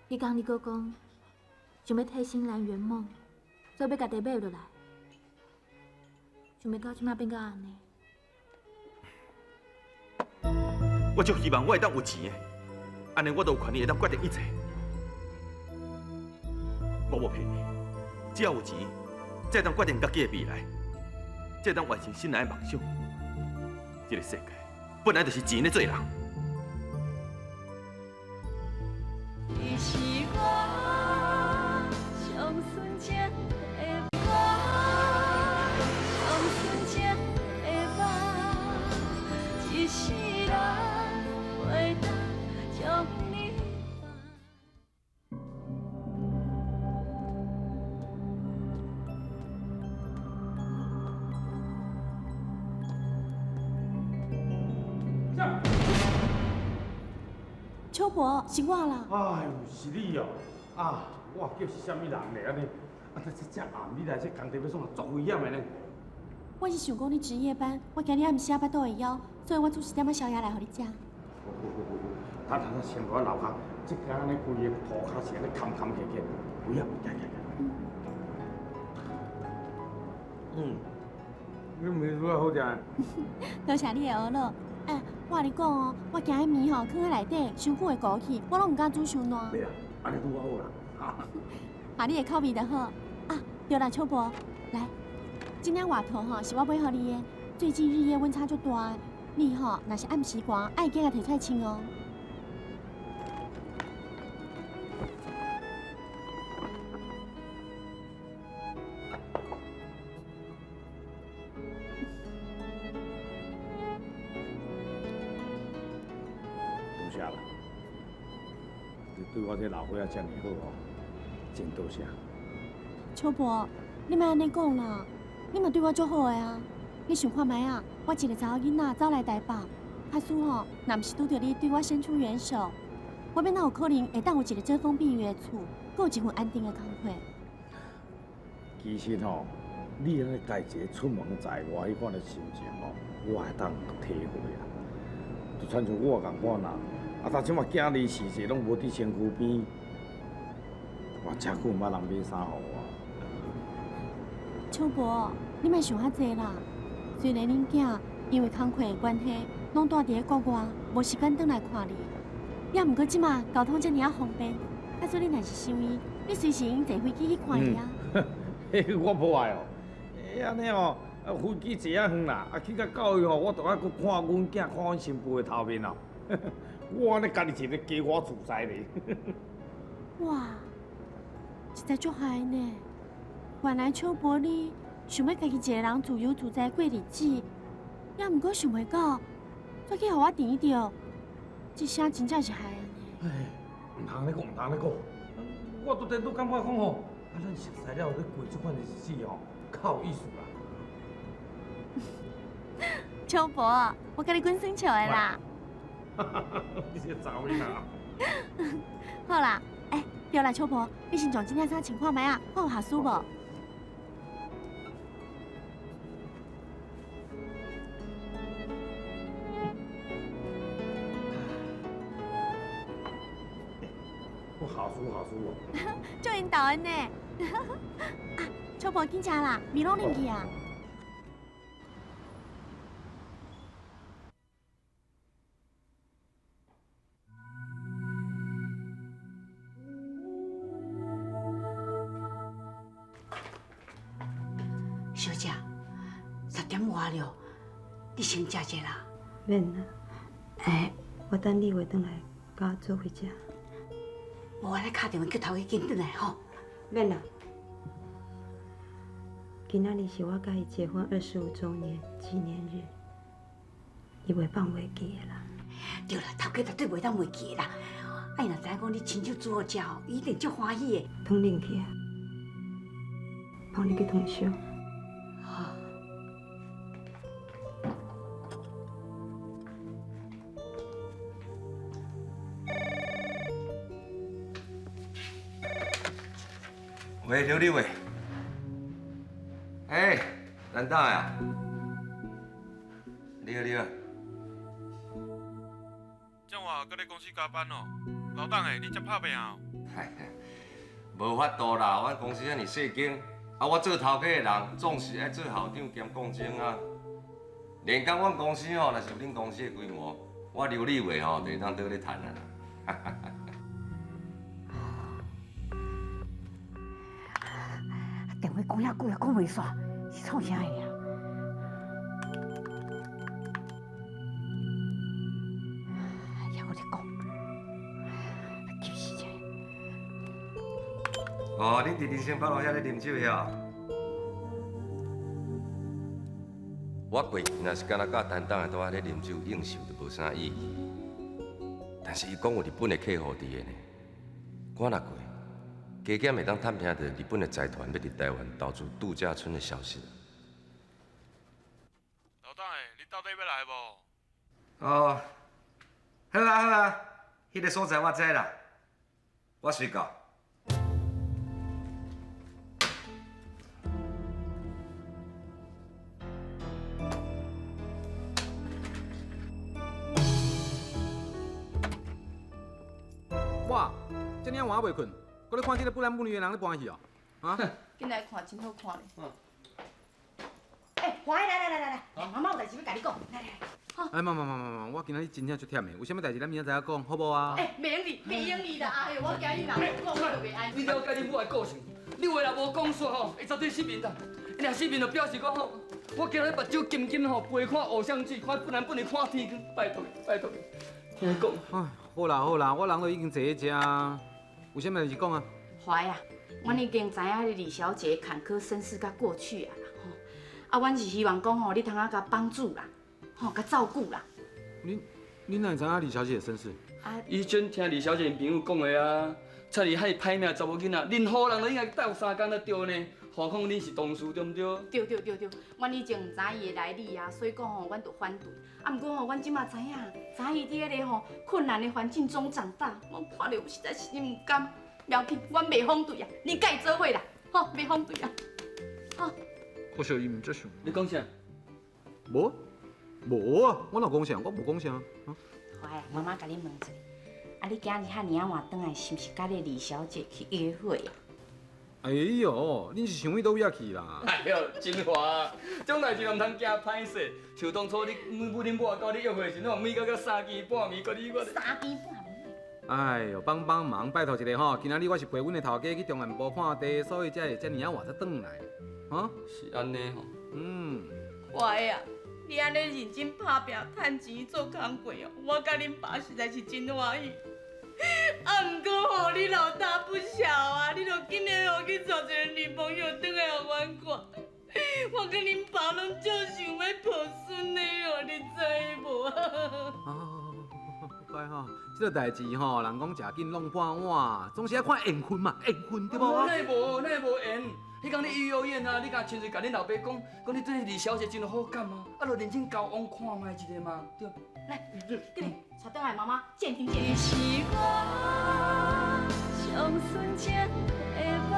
彼工你阁讲，想欲替新兰圆梦，所以欲共地买落来。想袂到这马变到按呢。我就希望我会当有钱的，按呢我就有权利会当决定一切。我无骗你，只要有钱，才会当决定家己的未来，才会当完成新兰的梦想。这个世界本来就是钱咧做人。你是我上纯情的我，上纯情的梦，一世人袂当将你放。秋伯，是我啦。哎呦，是你哦！啊，我叫是啥物人咧？按呢，啊，这这暗你来这工地欲创啥，足危险的呢。我是想讲你值夜班，我惊你暗时啊腹肚会枵，所以我煮一点仔宵夜来予你食。好好好好，等等，先落楼跤，这工按呢规个涂跤是按呢坎坎坷坷，危险，行行行。嗯，你糜煮好食。多谢你的呵咾。哎，我共你讲哦，我惊彼糜吼囥佇内底，伤久会糊去，我拢毋敢煮伤烂。袂啦，按呢拄仔好啦。合你的口味就好。啊，对啦，秋伯，来，这领外套吼是我买予你的。最近日夜温差足大，你吼若是暗时寒，爱加共提出来穿哦。多谢啦，你对我这老岁仔遮尔好哦，真多谢。秋伯，你莫按呢讲啦，你嘛对我足好的啊。你想看觅啊？我一个查某囡仔走来台北，假使吼，若毋是拄著你对我伸出援手，我欲哪有可能会当有一个遮风避雨的厝，阁有一份安定的工课？其实吼，你按呢家己一个出门在外彼款的心情吼，我会当体会啦。就亲像我仝款啦，啊，到这马囝儿时势拢无伫身躯边，我遮久毋捌人买衫予我。秋伯，你莫想遐济啦。虽然恁囝因为工课的关系，拢蹛伫咧国外，无时间转来看你，也毋过这马交通遮尔仔方便，假使你若是想伊，你随时用坐飞机去看伊啊。我无爱哦，按呢哦，飞机坐遐远啦，啊去到到位吼，我著爱阁看阮囝、看阮新妇的头面哦。我按呢家己一个家我自在咧。哇，实在足害呢！原来秋伯你想欲家己一个人自由自在过日子，也毋过想袂到，煞去予我甜著，这声真正是害呢。哎，毋通按呢讲，毋通按呢讲，我拄拄感觉讲吼，啊，咱熟似了，咧过这款的日子吼，较有意思啦。秋伯，我佮你滚耍笑的啦。你这个查某囡仔。好啦，欸，对啦，秋婆，你先将这领衫穿看觅啊，看有合适无？我合适合适哦。足缘投的呢。啊，秋婆紧食啦，面拢啉去啊。小姐，10点外了，你先食者啦。免啦，欸，我等你话转来，佮我做伙食。无，我来敲电话叫头家紧转来吼。免啦，今仔日是我佮伊结婚25周年纪念日，伊袂放袂记的啦。对啦，头家绝对袂当袂记的啦。啊，伊若知影讲你亲手煮予食吼，伊一定足欢喜的。汤啉去啊，放你去通宵。喂，刘立伟，哎，兰大呀，你好，你好。这晚阁咧公司加班哦，老董的，你这拍拼哦。无法度啦，阮公司遐尔细间，啊，我做头家的人总是爱做校长兼讲精啊。连讲阮公司吼，若是有恁公司的规模，我刘立伟吼就会当倒咧趁啊啦。电话讲遐久也讲袂煞，是创啥的啊？还阁咧讲，急死者！哦，恁伫林森北路遐咧啉酒遐？我过去若是敢若佮陈董的拄仔咧啉酒应酬，就无啥意义。但是伊讲有日本的客户伫的呢，我若过，加减会当探听到日本的财团欲伫台湾投资度假村的消息。老董的，你到底欲来无？哦，好啊好啊，彼个所在我知啦，我随到。哇，这尔晚还袂睏？阁咧看这个不男不女的人咧搬戏哦？啊？紧来看，真好看咧。嗯。欸，华来来来来来，妈妈有代志欲共你讲，来来来。哎，妈妈妈妈妈，我今仔日真正足忝的，有啥物代志咱明仔载讲，好无啊？欸，袂用理，袂用理啦！哎呦，我惊你若讲，我就袂安。你了解恁母的个性，你话若无讲煞吼，伊绝对失眠啦。伊若失眠就表示讲吼，我今日目睭金金吼，陪看偶像剧，看不男不女看天光，拜托你，拜托你，听伊讲。哎，好啦好啦，我人都已经坐伫遮，有啥物代志讲啊？怀啊，阮已经知影彼李小姐坎坷身世佮过去啊啦吼，啊，阮是希望讲吼，你通啊共帮助啦，吼，共照顾啦。恁哪会知影李小姐的身世？啊，以前听李小姐𪜶朋友讲的啊，插伊遐歹命查某囡仔，任何人都应该斗相共才对呢，何况恁是同事对毋对？对对对对，阮以前毋知伊的来历啊，所以讲吼，阮就反对。啊，毋过吼，阮这马知影，知影伊伫彼个吼困难的环境中长大，我看著实在是毋甘。袂要紧，阮袂反对啊，你佮伊做伙啦，吼，袂反对啊，吼。可惜伊毋接受。你讲啥？无，无啊，我哪讲啥？我无讲啥。华，妈妈共你问一下，啊，你今日遐尔仔晚转来，是毋是佮那李小姐去约会啊？哎呦，恁是想去佗位仔去啦？哎呦，真华，这种代志毋通惊歹势。像当初你母恁某佮你约会时，拢每到到三更半暝，佮你我。三更半暝。哎呦，帮帮忙，拜托一下吼！今仔日我是陪阮的头家去中南部看地，所以才会遮尔仔晚才转来。哈？是按呢吼。嗯。华啊，你按呢认真拍拼，趁钱做工课哦，我佮恁爸实在是真欢喜。啊，毋过吼，你老大不小啊，你著紧的吼去找一个女朋友转来予阮看。我佮恁爸拢足想欲抱孙的哦，你知无？啊，乖怪吼，這个代誌吼，人講食緊弄半碗，總是愛看緣分嘛，緣分對無？哪會無？哪會無緣？彼工你幼兒園啊，你敢親嘴共恁老爸講，講你對李小姐真有好感啊，啊，就認真交往看覓一下嘛，對。來，給你帶轉來，媽媽鑑定鑑定。你是我上純情的夢，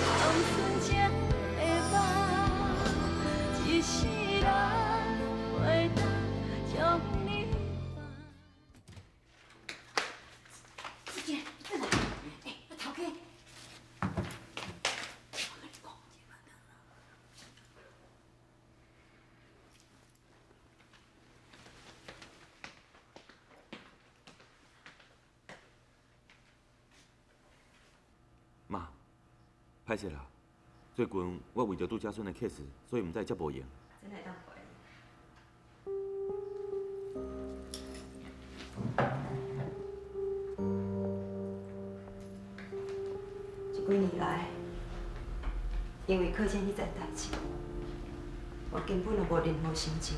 上純情的夢，一世人袂當將你放。姐，你來，欸，頭家。媽，歹勢啦，最近我為著拄才孫的 case，所以毋才會遮無閒。真會當陪。這幾年來，因為課程彼件代誌，我根本就無任何心情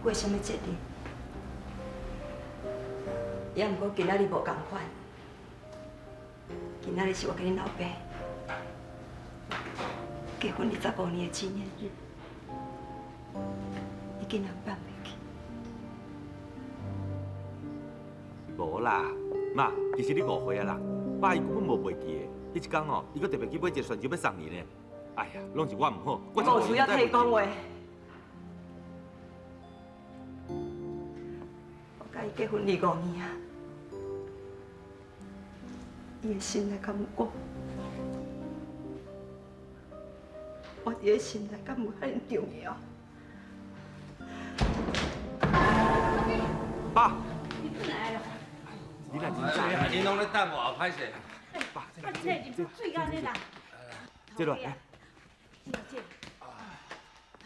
過啥物節日。也毋過今仔日無仝款，今仔日是我佮恁老爸結婚25年的紀念日，你竟然放袂記？無啦，媽，其實你誤會啊啦，爸伊根本無袂記的。彼一工哦，伊閣特別去買一個旋球欲送你呢。哎呀，攏是我毋好，我無需要替講話。我佮伊結婚25年啊，伊的心內敢有我？我佇咧心內敢有遐爾重要？爸，你轉來了。你若真正，恁攏咧等我，歹勢。爸，啊，這入水安尼啦。這落來。這這，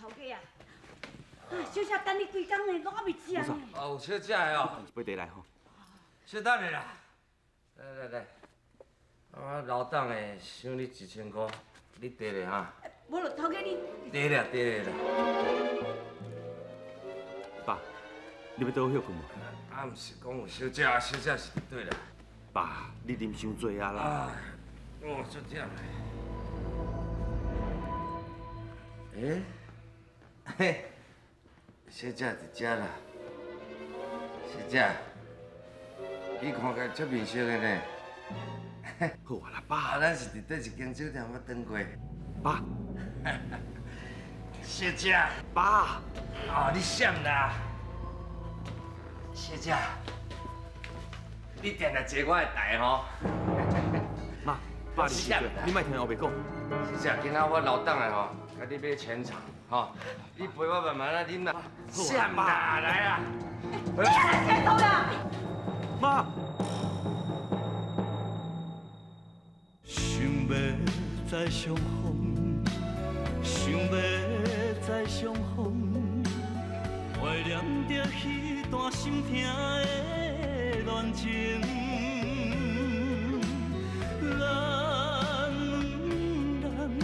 頭家啊，啊，小姐等你規工呢，攏猶未食呢。哦，有小食的哦。一杯茶來吼。小等下啦，來來來，我老董的收你1000箍，你綴咧哈。無咯，頭家你。綴咧，綴咧啦。爸，你欲倒歇睏無？啊，毋是講有小食，小食是佇佗啦。爸，你啉傷濟啊啦！哦，足忝的。欸？嘿，小姐佇遮啦。小姐，你看起來足面熟的呢。好啊啦，爸。啊，咱是佇佗一間酒店捌轉過。爸。小姐。爸。哦，你閃啦。小姐。你定定坐我的台吼。媽，爸，你你莫聽烏白講。小姐，今仔我老董的吼，共你買全場吼，你陪我慢慢仔啉啦。閃啦，來啦。你來先走啦。媽。想欲再相逢，想欲再相逢，懷念著彼段心疼的戀情。咱兩人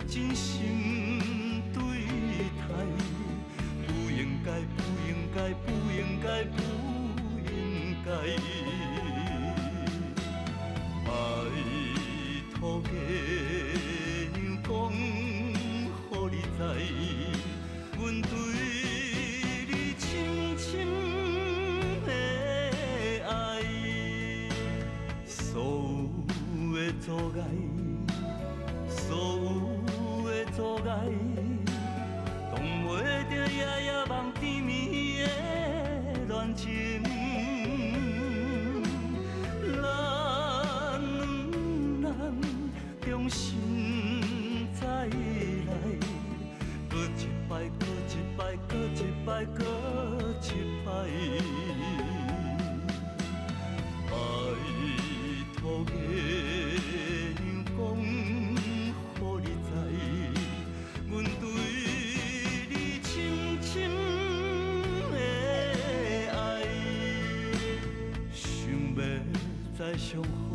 真心對待，不應該，不應該，不應該，不應該。拜託月娘講予你知，阮對你深深的愛，所有的阻礙，所有的阻礙，擋袂住夜夜夢甜蜜的戀情。咱兩人重新再來，閣一擺，閣一擺，閣一擺，閣一擺。拜託月娘講予你知，阮對你深深的愛，想欲再相逢。